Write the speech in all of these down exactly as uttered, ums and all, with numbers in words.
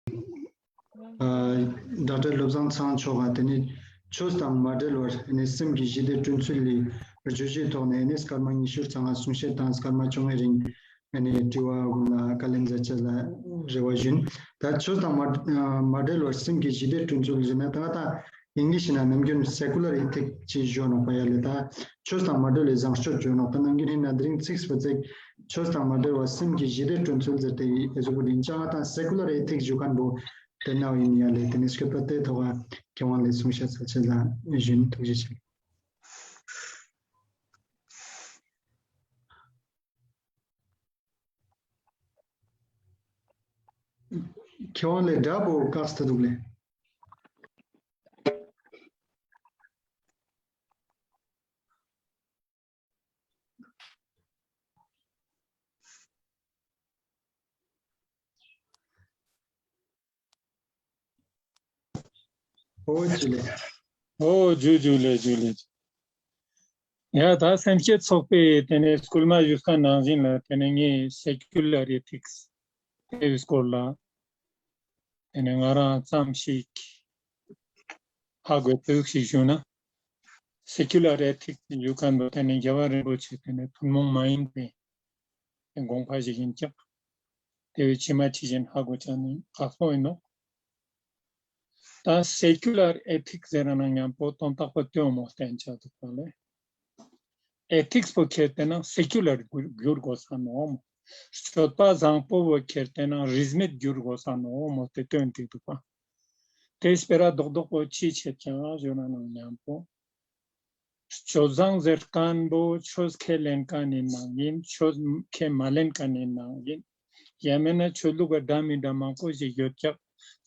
ཨ་ཌོག་ཊར་བློ་བཟང་ཚེ་དབང་མཆོག་ག་དེ་ནེ་ཆོས་དང་མ་འབྲེལ་བར་ཨ་ནི་སེམས་ཀྱི་ཞི་བདེ་བསྐྲུན་ཚུལ་ལི་བརྗོད་གཞིའི་ཐོག་ནེ་ཨ་ནི་སྐར་མ་ཉི་ཤུ་རྩ་ལྔ་གསུང་བཤད་དང་སྐར་མ་བཅོ་ལྔའི་རིང་ཨ་ནི་དྲི་བ་གུན་ལ་བཀའ་ལན་མཛད་ཅེས་ལ་རེ་བ་ཞུ་ཡིན། ད་ཆོས་དང་མ་མ་འབྲེལ་བར་སེམས་ཀྱི་ཞི་བདེ་བསྐྲུན་ཚུལ་ཟེར་ན་ད་ང་ད་ཨིང་ལིཤ་ནང་ནམ་རྒྱུན་སེ་ཀུ་ལར་ཨེ་ཐིག་ཅེས་ཞུ་ནོག་པ། ཡ་ལེ་ད་ཆོས་དང་མ་འབྲེལ་བའི་བཟང་སྤྱོད་ཞུ་ནོག། ད་ནམ་རྒྱུན་ཧིན་ན་དེ་རིང་ཚིགས་པོ་ཚིག་ཆོས་དང་མ་འབྲེལ་བར་སེམས་ཀྱི་ཞི་བདེ་བསྐྲུན་ཚུལ་ཟེར་ཏེ་ཨེ་ཟུག་པོ་ཨིན་ཅང་ང་ད་སེ་ཀུ་ལར་ཨེ་ཐིག་ཞུ་ཁན་པོ་དེ་ནའོ་ཨིན། ཡ་ལེ་དེ་ནེ་སྐྱོད་པ་དེ་ཐོག་ག་མཁས་དབང་ལེ་གསུང་བཤད་ས་ཆེ་ལ་ཞུ་ཡིན། ཐུགས་རྗེ་ཆེ། མཁས་དབང་ལེ་སྒྲ་པོ་བཀག་སྟེ་འདུག་ལེ། འོ་ཇུ་ལེ། འོ་ཇུ་ཇུ་ལེ་ཇུ་ལེ། ཡ་ད་སེམས་བསྐྱེད་ཚོགས་པའི་དེ་ནེ་སྐུལ་མ་ཞུས་ཁན་ནང་བཞིན་ལ་དེ་ནེ་ངས་སེ་ཀུ་ལར་ཨེ་ཐིགས་དེའི་སྐོར་ལ་དེ་ནེ་ང་རང་ཙམ་ཞིག་ཧ་གོ་ཐུབ་ཞིག་ཞུ་ན། སེ་ཀུ་ལར་ཨེ་ཐིགས་ཞུ་ཁན་པོ་དེ་ནེ་རྒྱལ་བ་རིན་པོ་ཆེ་དེ་ནེ་ཐུན་མོང་མ་ཡིན་པའི་དགོངས་པ་ཞིག་ཨིན་ཀྱག། དེ་བས་ཕྱི་མ་ཅི་བཞིན་ཧ་གོ་ཅེས་ནི་ཁག་པོ་ཨིན་ནོག། ད་སེ་ཀུ་ལར་ཨེ་ཐིགས་ཟེར་ན་ཉམ་པོ་དོན་དག་པོ་ལྟོས་མོ་བསྟན་ཆ་འདུག་པ་ལེ། ཨེ་ཐིགས་པོ་ཁྱེར་ཏེ་ན་སེ་ཀུ་ལར་གྱུར་དགོས་ས་ནོག་མོ། སྤྱོད་པ་བཟང་པོ་བོ་ཁྱེར་ཏེ་ན་རིས་མེད་གྱུར་དགོས་ས་ནོག་མོ་དེ་སྟོན་ཏེ་འདུག་པ། དེ་སྤེ་ར་རྡོག་རྡོག་པོ་ཅི་ཆེད་ཀྱང་ཞུ་ན་ནང་ཉམ་པོ། སྤྱོད་བཟང་ཟེར་ཁན་པོ་ཆོས་ཁས་ལེན་ཁན་ནི་ནང་ཨིན། ཆོས་ཁས་མ་ལེན་ཁན་ནི་ནང་ཨིན། ཡང་མེད་ན་ཆོས་ལུགས་འདྲ་མི་འདྲ་མང་པོ་ཞིག་ཡོད་ཀྱག།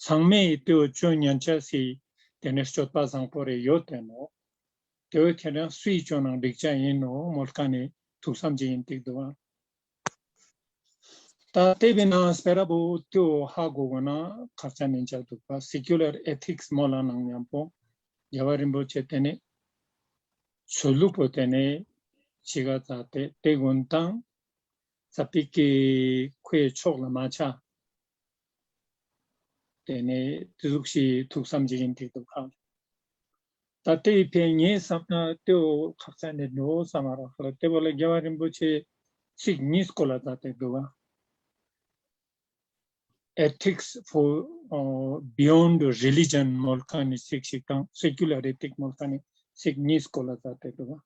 ཚང་མའི་དེའོ་ཅོ་ཉན་ཆ་སི་དེ་ནེ་སྤྱོད་པ་བཟང་པོ་རེ་ཡོད་དེ་ནོག། དེའོ་ཁྱེད་རང་སུའི་ཅོ་ནང་འགྲིག་ཆ་ཨིན་ནོག་མོལ་ཁན་ནི་ཐུགས་བསམ་ཅིག་ཨིན་ཏིག་འདུག་པ། ད་དེ་བས་ན་སྤེ་ར་པོ་དེའོ་ཧ་གོ་གོ་ན་ཁག་ཅན་ཨིན་ཆ་འདུག་པ། སེ་ཀུ་ལར་ཨེ་ཐིགས་མོལ་ལ་ནང་ཉམ་པོ་རྒྱལ་བ་རིན་པོ་ཆེ་དེ་ནེ་ཆོས་ལུགས་པོ་དེ་ནེ་ཅི་ག་ཙ་དེ་དེ་གུན་དང་ཙ་པིག་གི་ཁོའི་ཕྱོགས་ལ་མ་ཆ། དེ་ནེ་དེ་ཟུག་ཞིག་ཐུགས་བསམ་ཅིག་ཨིན་ཏིག་འདུག་པ། ད་དེའི་ཕན་ངས་བསམ་ན་དེའོ་ཁག་ཅན་ཨིན་ནོག་བསམ་མ་རག་ལ། དེ་བོ་ལ་རྒྱལ་བ་རིན་པོ་ཆེ་ཚིག་གཉིས་སྐོར་ལ་ད་དེ་འདུག་པ། Ethics for, uh, beyond religion མོལ་ཁན་ནི་ཚིག་ཞིག་དང་སེ་ཀུ་ལར་ཨེ་ཐིགས་མོལ་ཁན་ནི་ཚིག་གཉིས་སྐོར་ལ་ད་དེ་འདུག་པ།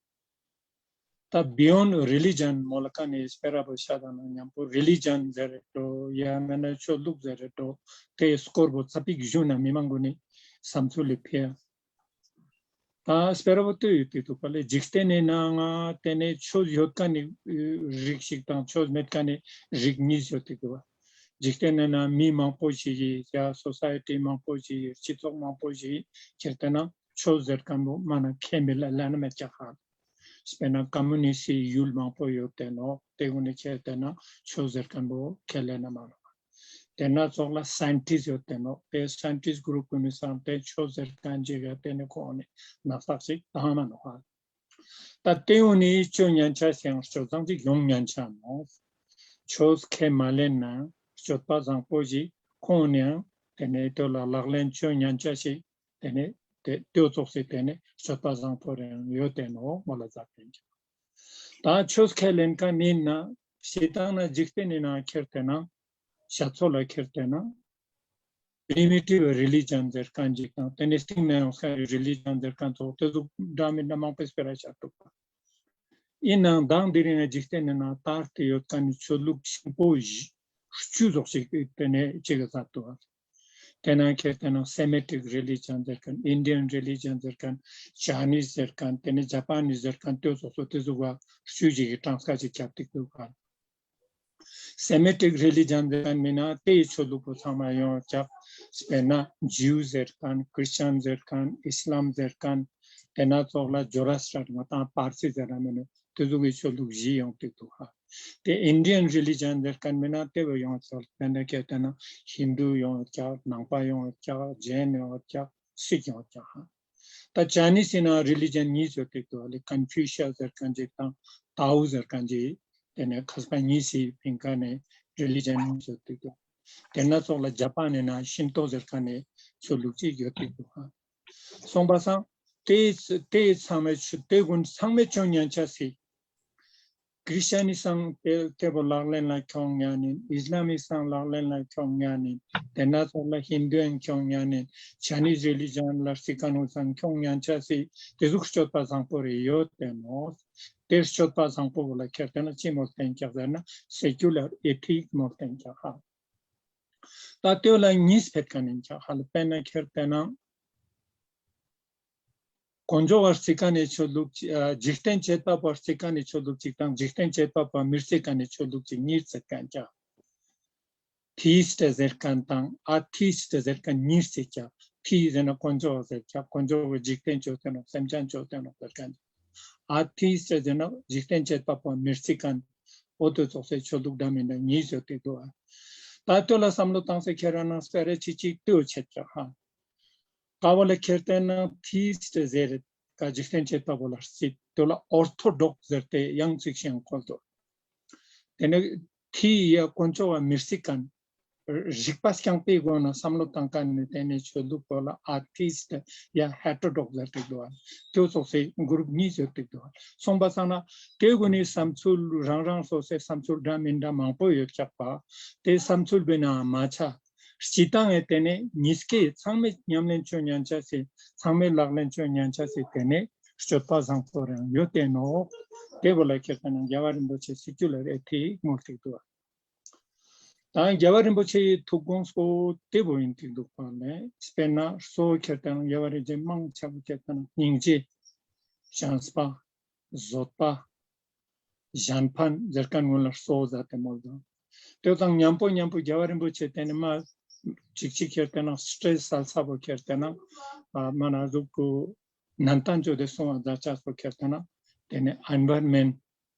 ད་beyond religion མོལ་ཁན་ནི་སྤེ་ར་པོ་ཤད་ན་ཉམ་པོ་རི་ལི་ཇན་ཟེར་རེད་འགྲོ། ཡང་མེད་ན་ཆོས་ལུགས་ཟེར་རེད་འགྲོ། དེའི་སྐོར་པོ་ཙ་པིག་ཞུ་ན་མི་མང་གུན་ནི་བསམ་ཚུལ་ལ་ཕན། ད་སྤེ་ར་པོ་ལྟོས་ཡོད་དེ་འདུག་པ་ལེ། འཇིག་རྟེན་ནི་ནང་ང་དེ་ནེ་ཆོས་ཡོད་ཁན་ནི་རིགས་ཤིག་དང་ཆོས་མེད་ཁན་ནི་རིགས་གཉིས་ཡོད་དེ་འདུག་པ། འཇིག་རྟེན་ནི་ནང་མི་མང་པོ་ཞིག་གི་ཡ་སོ་སའི་ཊི་མང་པོ་ཞིག་གི་སྤྱི་ཚོགས་མང་པོ་ཞིག་གི་ཁྱེར་ཏེ་ན་ཆོས་ཟེར་ཁན་པོ་མ་ན་ཁས་མི་ལེན་ན་མེད་ཀྱག་ཧ། སྤེར་ན་ཀོམ་མུ་ནིསྟ་སི་ཡུལ་མང་པོ་ཡོད་དེ་ནོག། དེ་གུན་ནི་ཁྱེར་ཏེ་ན་ཆོས་ཟེར་ཁན་པོ་ཁས་ལེན་ན་མ་ནོག། དེ་ན་ཙོགས་ལ་སའིན་ཊིསྟ་ཡོད་དེ་ནོག། དེ་སའིན་ཊིསྟ་གུ་རུབ་གུན་ནི་སང་དེ་ཆོས་ཟེར་ཁན་ཅིག་ག་དེ་ནི་ཁོང་ནི་ནག་ཐག་ཅིག་ཏང་མ་ནོག་ཧ། ད་དེ་གུན་ནི་ཅོ་ཉན་ཆ་སེ་ཡང་སྤྱོད་བཟང་ཅིག་ཡོང་ཉན་ཆ་ནོག། ཆོས་ཁས་མ་ལེན་ན་སྤྱོད་པ་བཟང་པོ་ཞིག་ཁོང་ནི་ཡང་དེ་ནེ་དེ་ལ་ལག་ལེན་ཅོ་ཉན་ཆ་ཞིག་དེ་ནེ་དེ་དེ་ཙོགས་སི་དེ་ནེ་སྤྱོད་པ་བཟང་པོ་རེ་ཡང་ཡོད་དེ་ནོག་མོལ་ལ་ཛད་དེ་ཨིན་ཀྱག། ད་ཆོས་ཁས་ལེན་ཁན་ཨིན་ན་ཞེ་སྡང་ན་འཇིག་རྟེན་ནི་ནང་ཁྱེར་ཏེ་ན་ཤ་ཚོ་ལ་ཁྱེར་ཏེ་ན་པྲི་མི་ཊིབ་རི་ལི་ཇན་ཟེར་ཁན་ཅིག་དང་དེ་ནེ་སྟིང་ནེ་ཡོང་ཁན་རི་ལི་ཇན་ཟེར་ཁན་ཙོགས་དེ་ཟུག་འདྲ་མི་འདྲ་མང་པོ་སྤེ་ར་ཤད་འདུག་པ། ཨིན་ནའང་མདང་དེ་རིང་ང་འཇིག་རྟེན་ནི་ནང་ལྟར་ཏེ་ཡོད་ཁན་ནི་ཆོས་ལུགས་ཆེན་པོ་བཞི་བཅུ་ཙོགས་ཤིག་དེ་ནེ་ཅིག་ག་ཛད་འདུག་པ། དེ་ནང་ཁྱེར་ཏེ་ན་སེ་མི་ཊིག་རི་ལི་ཇན་ཟེར་ཁན་ཨིན་ཌི་ཡན་རི་ལི་ཇན་ཟེར་ཁན་ཅའི་ནིས་ཟེར་ཁན་དེ་ནེ་ཇ་པ་ནིས་ཟེར་ཁན་དེ་ཙོགས་སོ་དེ་ཟུག་པ་བཅུ་ཞིག་གི་གྲངས་ཀ་ཅིག་ཁྱབ་སྟེ་འདུག་པ། སེ་མི་ཊིག་རི་ལི་ཇན་ཟེར་ཁན་མིན་ན་དེའི་ཆོས་ལུགས་པོ་ཚང་མ་ཡོང་ཀྱག། སྤེར་ན་ཇིའུ་ཟེར་ཁན་ཁྲིས་ཅན་ཟེར་ཁན་ཨིས་ལམ་ཟེར་ཁན་དེ་ན་ཙོགས་ལ་ཛོ་ར་སི་ཊར་ང་དང་པར་སི་ཟེར་ར་མིན་ན་དེ་ཟུག་གི་ཆོས་ལུགས་བཞི་ཡོང་སྟེ་འདུག་ཧ། དེ་ཨིན་ཌི་ཡན་རི་ལི་ཇན་ཟེར་ཁན་མིན་ན་དེ་བོ་ཡོང་ཀྱག། དེ་ནེ་ཁྱེར་ཏེ་ན་ཧིན་དུ་ཡོང་ཀྱག། ནང་པ་ཡོང་ཀྱག། ཇེན་ཡོང་ཀྱག། སིག་ཡོང་ཀྱག་ཧ། ད་ཅའི་ནིས་སི་ནང་རི་ལི་ཇན་གཉིས་ཡོད་དེ་འདུག་ལེ། ཀོན་ཕུ་ཤི་ཡས་ཟེར་ཁན་ཅིག་དང་ཏའོ་ཟེར་ཁན་ཅིག། དེ་ནེ་མཁས་པ་གཉིས་སི་ཕིང་ཀ་ནེ་རི་ལི་ཇན་གཉིས་ཡོད་དེ་འདུག། དེ་ན་ཙོགས་ལ་ཇ་པཱན་ནི་ན་ཤིན་ཏོ་ཟེར་ཁན་ནི་ཆོས་ལུགས་ཅིག་ཡོད་དེ་དུག་ཧ། སོང་པ་སང་དེ་དེ་ཚང་མའི་ཆོས་དེ་ཀུན་ཚང་མའི་ཆོས་ཉན་ཆ་སི། ཀྲིས་ཅན་ནི་སང་དེ་དེ་བོ་ལག་ལེན་ལ་ཁྱོང་ཉན་ནིན། ཨིས་ལམ་མི་སང་ལག་ལེན་ལ་ཁྱོང་ཉན་ནིན། དེ་ན་ཙོགས་ལ་ཧིན་དུ་ཡང་ཁྱོང་ཉན་ནིན། ཆའི་ནིས་རི་ལི་ཇན་ལ་རྩི་ཁན་བོ་སང་ཁྱོང་ཉན་ཆ་སི་དེ་ཟུག་སྤྱོད་པ་བཟང་པོ་རེ་ཡོད་དེ་ནོག། དེ་སྤྱོད་པ་བཟང་པོ་བོ་ལ་ཁྱེར་ཏེ་ན་ཅི་མོལ་ཏེན་ཀྱག་ཟེར་ན་སེ་ཀུ་ལར་ཨེ་ཐིག་མོལ་ཏེན་ཀྱག་ཧ། ད་དེ་ལ་གཉིས་ཕེད་ཁན་ཨིན་ཀྱག་ཧ་ལ། དཔེར་ན་ཁྱེར་ཏེ་ན་དཀོན་མཆོག་ག་རྩི་ཁན་ནི་ཆོས་ལུགས་ཅིག། ཨ་འཇིག་རྟེན་བྱེད་པ་པོ་རྩི་ཁན་ནི་ཆོས་ལུགས་ཅིག་དང་འཇིག་རྟེན་བྱེད་པ་པོ་མི་རྩི་ཁན་ནི་ཆོས་ལུགས་ཅིག་གཉིས་ཕེད་ཁན་ཀྱག། ཐི་ཨིསྟ་ཟེར་ཁན་དང་ཨ་ཐི་ཨིསྟ་ཟེར་ཁན་གཉིས་ཕེད་ཀྱག། ཐི་ཟེར་ན་དཀོན་མཆོག་ཟེར་ཀྱག། དཀོན་མཆོག་གི་འཇིག་རྟེན་ཅོ་ཏེ་ནོག། སེམས་ཅན་ཅོ་ཏེ་ནོག་ཟེར་ཁན། ཨ་ཐི་ཨིསྟ་ཟེར་ན་འཇིག་རྟེན་བྱེད་པ་པོ་མི་རྩི་ཁན། འོ་དེ་ཙོགས་སི་ཆོས་ལུགས་འདྲ་མིན་འདྲ་གཉིས་ཡོད་དེ་དུག། ད་དེ་ལ་བསམ་བློ་བཏང་སྟེ་ཁྱེར་ན་སྤེ་ར་ཅིག་ཅིག་དེ་བོ་ཆེད་ཀྱག་ཧ། ཀ་བོ་ལ་ཁྱེར་ཏེ་ན་ཐི་ཨིསྟ་ཟེར་ཀ་འཇིག་རྟེན་བྱེད་པ་པོ་ལ་རྩི། དེ་ལ་ཨོར་ཐོ་ཌོགས་ཟེར་ཏེ་ཡང་ཅིག་ཤིག་ཡང་བཀོལ་དུག། དེ་ནེ་ཐི་ཡ་དཀོན་མཆོག་ག་མི་རྩི་ཁན། རིག་པ་རྐྱང་པའི་སྒོ་ནས་བསམ་བློ་བཏང་ཁན་ནི་དེ་ནེ་ཆོས་ལུགས་པོ་ལ་ཨ་ཐི་ཨིསྟ་ཡ་ཧེ་ཊོ་ཌོགས་ཟེར་ཏེ་དུག། དེ་ཙོགས་སི་གུ་རུབ་གཉིས་ཡོད་དེ་དུག། སོང་པ་སང་ན་དེ་གུན་ནི་བསམ་ཚུལ་རང་རང་སོ་སོའི་བསམ་ཚུལ་འདྲ་མིན་འདྲ་མང་པོ་ཡོད་ཀྱག་པ། དེ་བསམ་ཚུལ་བོའི་ནང་མ་ཆ། སྤྱི་བཏང་ངི་དེ་ནེ་གཉིས་ཀའི་ཚང་མའི་ཉམས་ལེན་ཅོ་ཉན་ཆ་སི་ཚང་མའི་ལག་ལེན་ཅོ་ཉན་ཆ་སི་དེ་ནེ་སྤྱོད་པ་བཟང་པོ་རང་ཡོད་དེ་ནོག། དེ་བོ་ལ་ཁྱེར་ཏེ་ན་རྒྱལ་བ་རིན་པོ་ཆེ་སེ་ཀུ་ལར་ཨེ་ཐིག་མོལ་ཏེ་དུག། ད་རྒྱལ་བ་རིན་པོ་ཆེའི་ཐུགས་དགོངས་པོ་དེ་བོ་ཨིན་ཏེ་དུག་པ་ལེ། དཔེར་ན་གཙོ་བོ་ཁྱེར་ཏེ་ན་རྒྱལ་བ་རིན་པོ་ཆེ་མང་ཆེ་བོ་ཁྱེར་ཏེ་ན་སྙིང་རྗེ། བྱམས་པ། བཟོད་པ། གཞན་ཕན་ཟེར་ཁན་གུན་ལ་གཙོ་བོ་མཛད་དེ་མོལ་དུག། དེ་དང་ཉམ་པོ་ཉམ་པོ་རྒྱལ་བ་རིན་པོ་ཆེ་དེ་ནེ་མ་ཅིག་ཅིག་ཁྱེར་ཏེ་ན་སི་ཊྲེས་སལ་ས་བོ་ཁྱེར་ཏེ་ན་ཨ་མ་ན་ཟུག་གུ་ནན་ཏན་ཅོས་ཏེ་སོང་བ་མཛད་ཆ་སོ་ཁྱེར་ཏེ་ན་དེ་ནེ་ཨེན་ཝའི་རོན་མེནྚ།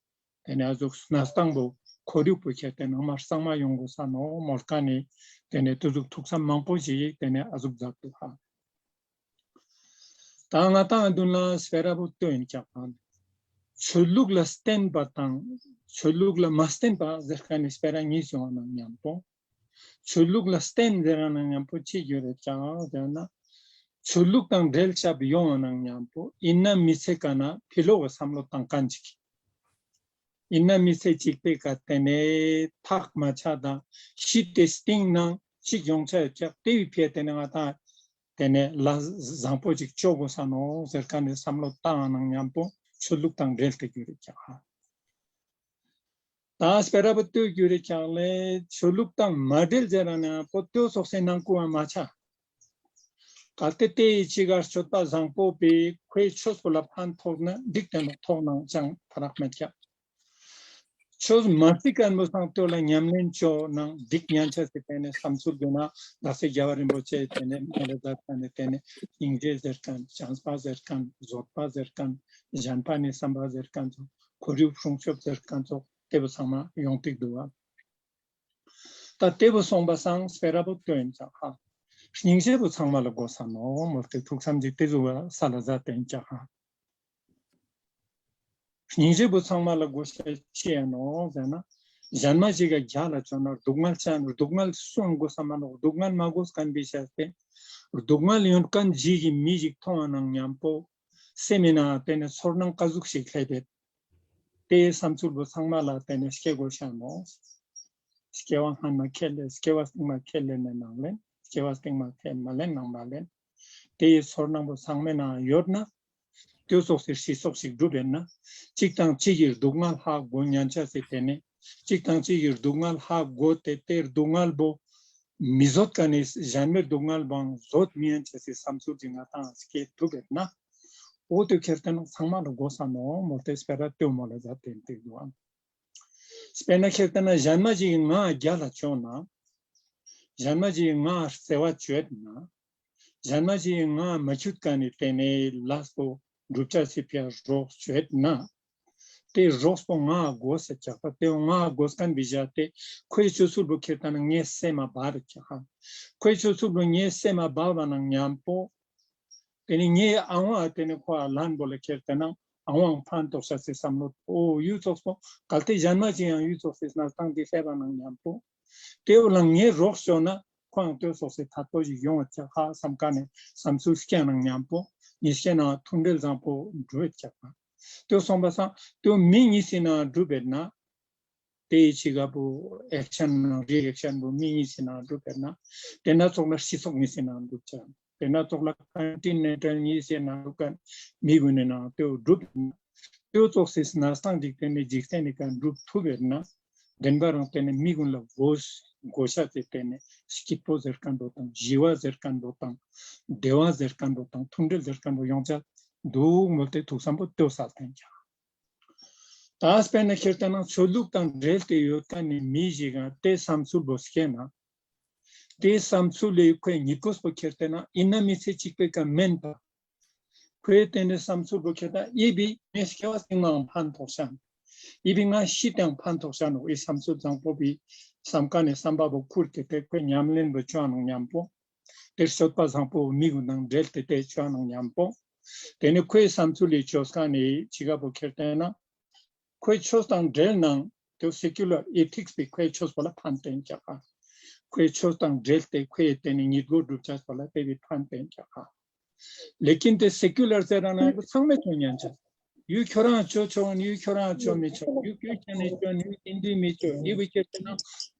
དེ་ནེ་ཨ་ཟུག་གནས་སྟངས་པོ་ཁོར་ཡུག་པོ་ཁྱེར་ཏེ་ན་མ་གཙང་མ་ཡོང་གོས་ས་ནོག་མོལ་ཁན་ནི་དེ་ནེ་དེ་ཟུག་ཐུགས་བསམ་མང་པོ་ཞིག་དེ་ནེ་ཨ་ཟུག་མཛད་དུག་ཧ། ད་ང་དང་མདུན་ལ་སྤེ་ར་བོ་དེ་ཨིན་ཀྱག་པ། ཆོས་ལུགས་ལ་བརྟེན་པ་དང་ཆོས་ལུགས་ལ་མ་བརྟེན་པ་ཟེར་ཁན་ནི་སྤེ་ར་གཉིས་ཡོང་བ་ནང་ཉམ་པོ། ཆོས་ལུགས་ལ་བརྟེན་ཟེར་བ་ནང་ཉམ་པོ་ཅི་ཡོད་རེད་ཀྱག་ཟེར་ན། ཆོས་ལུགས་དང་འབྲེལ་ཆགས་ཡོང་བ་ནང་ཉམ་པོ་ཨིན་ན་མི་ཚེ་ཀ་ན་ཕི་ལོག་གི་བསམ་བློ་བཏང་ཁན་ཅིག། ཨིན་ན་མི་ཚེ་གཅིག་པོའི་ཀ་དེ་ནེ་ཐག་མ་ཆད་དང་ཤི་སྟེ་སྟིང་ནེ་ཅིག་ཡོང་ཆ་ཡོད་ཀྱག། དེ་བོའི་ཕི་ཡ་དེ་ནེ་ང་དང་དེ་ནེ་ལས་བཟང་པོ་ཅིག་ཅོ་གོས་ས་ནོག་ཟེར་ཁན་ནི་བསམ་བློ་བཏང་བ་ནང་ཉམ་པོ་ཆོས་ལུགས་དང་འབྲེལ་ཏེ་གྱུར་རེད་ཀྱག། ད་སྤེ་ར་བོ་དེ་གྱུར་རེད་ཀྱག་ལེ། ཆོས་ལུགས་དང་མ་འབྲེལ་ཟེར་ན་པོ་དེ་ཙོགས་སེ་ནང་ཀུ་བ་མ་ཆ། གལ་ཏེ་དེ་ཡི་ཅིག་ག་སྤྱོད་པ་བཟང་པོ་པའི་ཁོའི་ཆོས་པོ་ལ་ཕན་ཐོགས་ན་འགྲིག་དེ་ནོག། ཐོགས་ནའང་ཅང་ཕ་རག་མེད་ཀྱག། ཆོས་མ་རྩི་ཁན་བོ་སང་དེ་ལ་ཉམས་ལེན་ཅོ་ནའང་འགྲིག་ཉན་ཆ་སི་དེ་ནེ་བསམ་ཚུལ་དེ་ན་ད་སེ་རྒྱལ་བ་རིན་པོ་ཆེ་དེ་ནེ་མ་ལ་ཟ་ཁན་ནི་དེ་ནེ་སྙིང་རྗེ་ཟེར་ཁན་བྱམས་པ་ཟེར་ཁན་བཟོད་པ་ཟེར་ཁན་གཞན་ཕན་ནི་བསམ་པ་ཟེར་ཁན་ཚོ་ཁོར་ཡུག་སྲུང་སྐྱོབ་ཟེར་ཁན་ཚོ་དེ་བོ་ཚང་མ་ཡོང་ཏེ་དུག་པ། ད་དེ་བོ་སོང་པ་སང་སྤེ་ར་བོ་དེ་ཨིན་ཀྱག་ཧ། སྙིང་རྗེ་བོ་ཚང་མ་ལ་གོས་ས་ནོག་མོལ་ཏེ་ཐུགས་བསམ་ཅིག་དེ་ཟུག་པ་ས་ལ་ཟ་དེ་ཨིན་ཀྱག་ཧ། སྙིང་རྗེ་བོ་ཚང་མ་ལ་གོས་ཤེས་ཅི་ཡ་ནོག་ཟེར་ན། གཞན་མ་ཞིག་ག་རྒྱལ་ལ་ཅོ་ན་སྡུག་བསྔལ་ཅན་སྡུག་བསྔལ་སུའང་གོས་ས་མ་ནོག། སྡུག་བསྔལ་མ་གོས་ཁན་བོའི་ཆ་སྟེ་སྡུག་བསྔལ་ཡོང་ཁན་ཞིག་གི་མི་ཞིག་མཐོང་བ་ནང་ཉམ་པོ་སེམས་མི་ནང་དེ་ནེ་ཚོར་སྣང་ཀ་ཟུག་ཞིག་སླེབས་པས། དེའི་བསམ་ཚུལ་བོ་ཚང་མ་ལ་དེ་ནེ་སྐྱེ་གོས་ཤ་ནོག། སྐྱེ་བ་སྔན་མ་ཁས་ལེན་སྐྱེ་བ་སྟིང་མ་ཁས་ལེན་ནའང་ལེན། སྐྱེ་བ་སྟིང་མ་ཁས་མ་ལེན་ནའང་མ་ལེན། དེའི་ཚོར་སྣང་བོ་ཚང་མའི་ནང་ཡོད་ན། དེ་ཙོགས་སི་སྤྱི་ཚོགས་ཤིག་གྲུབ་ཡོད་ན། གཅིག་དང་གཅིག་གི་སྡུག་བསྔལ་ཧ་གོ་ཉན་ཆ་སི་དེ་ནེ། གཅིག་དང་གཅིག་གི་སྡུག་བསྔལ་ཧ་གོ་སྟེ་དེ་སྡུག་བསྔལ་བོ་མི་བཟོད་ཁན་ནི་གཞན་མའི་སྡུག་བསྔལ་བོའང་བཟོད་མི་ཉན་ཆ་སི་བསམ་ཚུལ་ཅིག་ང་དང་སྐྱེ་ཐུབ་ཡོད་ན། འོ་དེ་ཁྱེར་ཏེ་ན་ཚང་མ་ལ་གོས་ས་ནོག་མོལ་ཏེ་སྤེ་ར་དེ་མོལ་ལ་ཟ་དེ་ཨིན་ཏེ་དུག། དཔེར་ན་ཁྱེར་ཏེ་ན་གཞན་མ་ཞིག་གི་ང་རྒྱལ་ལ་ཅོ་ན། གཞན་མ་ཞིག་གི་ང་བརྩེ་བ་ཅོས་ན། གཞན་མ་ཞིག་གི་ང་མ་ཁྱུད་ཀ་ནེ་དེ་ནེ་ལས་པོ་སྒྲུབ་ཆ་སི་ཕི་ཡ་རོགས་ཅོས་ན། དེ་རོགས་པོ་ང་གོས་ས་ཀྱག་པ་དེ་ང་གོས་ཁན་བོའི་ཆ་སྟེ་ཁོའི་ཆོས་ཚུལ་བོ་ཁྱེར་ཏེ་ན་ངའི་སེམས་མ་བབ་རེད་ཀྱག་ཧ། ཁོའི་ཆོས་ཚུལ་བོ་ངའི་སེམས་མ་བབ་པ་ནང་ཉམ་པོ། དེ་ནེ་ངའི་ཨ་ཝང་དེ་ནེ་ཁོ་ཨ་ལན་བོ་ལ་ཁྱེར་ཏེ་ན་ཨ་ཝང་ཕན་ཐོགས་ས་སི་བསམ་བློ་འོ་ཡུལ་ཙོགས་པོ་གལ་ཏེ་གཞན་མ་ཞིག་ཡང་ཡུལ་ཙོགས་སི་གནས་སྟངས་དེ་སླེབས་པ་ནང་ཉམ་པོ། ཏེ་བོ་ལ་ངའི་རོགས་ཅོ་ན་ཁོང་ཏེ་སོགས་སི་ཐད་པོ་ཞིག་ཡོང་བ་ཀྱག་ཧ་བསམ་ཀ་ནེ་བསམ་ཚུལ་སྐྱེ་ནང་མཉམ་པོ་ཉིས་ཀའི་ནང་མཐུན་འབྲེལ་བཟང་པོ་འགྲུབ་བ་ཀྱག་ཧ། ཏེ་སོང་པ་སང་ཏེ་མི་གཉིས་སི་ནང་འགྲུབ་པ་ན་ཏེའི་ཅི་ག་བོ་ཨེག་ཤན་ནང་རི་ཨེག་ཤན་བོ་མི་གཉིས་སི་ནང་འགྲུབ་པ་ན་ཏེ་ན་ཙོགས་ལ་སྤྱི་ཚོགས་གཉིས་སི་ནང་འགྲུབ་ཀྱག། ཏེ་ན་ཙོགས་ལ་ཀོན་ཊི་ནེན་ཊལ་གཉིས་སི་ནང་འགྲུབ་ཀ་མི་གུན་ནི་ནང་ཏེ་བོ་འགྲུབ་པ་ན་ཏེ་བོ་ཙོགས་སི་གནས་སྟངས་ཅིག་ཏེ་ནེ་འཇིག་རྟེན་ནི་ཀ་འགྲུབ་ཐུབ་པ་ན་བདེན་པ་རང་ཏེ་ནེ་མི་གུན་ལ་གོ་གོ་ཤ་ཏེ་ཏེ་ནེ་སྐྱིད་པོ་ཟེར་ཁན་བོ་དང་ཞི་བ་ཟེར་ཁན་བོ་དང་བདེ་བ་ཟེར་ཁན་བོ་དང་མཐུན་འབྲེལ་ཟེར་ཁན་བོ་ཡོང་ཆ་དུག་མོལ་ཏེ་ཐུགས་བསམ་པོ་ཏེ་བོ་སལ་ཏེན་ཀྱག། ཏ་སྤེར་ན་ཁྱེར་ཏེ་ན་ཆོས་ལུགས་དང་འབྲེལ་ཏེ་ཡོད་ཁན་ནི་མི་ཞིག་ག་ཏེ་བསམ་ཚུལ་བོ་སྐྱེས་ན། ཏེ་བསམ་ཚུལ་ལས་ཁོའི་ཉིད་གོས་པོ་ཁྱེར་ཏེ་ན་ཨིན་ན་མི་ཚེ་གཅིག་པོའི་ཀ་མན་པ། ཁོའི་ཏེ་ནེ་བསམ་ཚུལ་བོ་ཁྱེར་ཏེ་ན་ཨི་བི་ངའི་སྐྱེ་བ་སྟིང་མའང་ཕན་ཐོགས་ཤ་ནོག། ཨི་བི་ང་ཤི་ཏེའང་ཕན་ཐོགས་ཤ་ནོག། ཨི་བསམ་ཚུལ་བཟང་པོ་བི་བསམ་ཀ་ནེ་བསམ་པ་བོ་ཁུར་ཏེ་ཏེ་ཁོའི་ཉམས་ལེན་བོ་ཅོ་ནང་མཉམ་པོ། ཏེ་སྤྱོད་པ་བཟང་པོ་མི་གུན་དང་འབྲེལ་ཏེ་ཏེ་ཅོ་ནང་མཉམ་པོ། ཏེ་ནེ་ཁོའི་བསམ་ཚུལ་ལས་ཅོས་ཀ་ནེ་ཅི་ག་བོ་ཁྱེར་ཏེ་ན། ཁོའི་ཆོས་དང་འབྲེལ་ནང་ཏེ་སེ་ཀུ་ལར་ཨེ་ཐིགས་པི་ཁོའི་ཆོས་པོ་ལ་ཕན་ཏེན་ཀྱག་ཧ། ཁོའི་ཆོས་དང་འབྲེལ་ཏེ་ཁོའི་ཏེ་ནེ་ཉིད་གོས་སྒྲུབ་ཆ་པོ་ལ་ཏེ་བི་ཕན་ཏེན་ཀྱག་ཧ། ལེ་ཀིན་ཏེ་སེ་ཀུ་ལར་ཟེར་ར་ན་ཚང་མས་ཅོ་ཉན་ཆ། ཡུལ་ཁྱོ་རང་ཅོ་ཆོག་ཡུལ་ཁྱོ་རང་ཅོ་མི་ཆོག། ཡུལ་ཁྱོ་རང་ཅོ་ཡུལ་ཧིན་དུ་མི་ཅོ། ཡུལ་བོ་ཁྱེར་ཏེ་ན་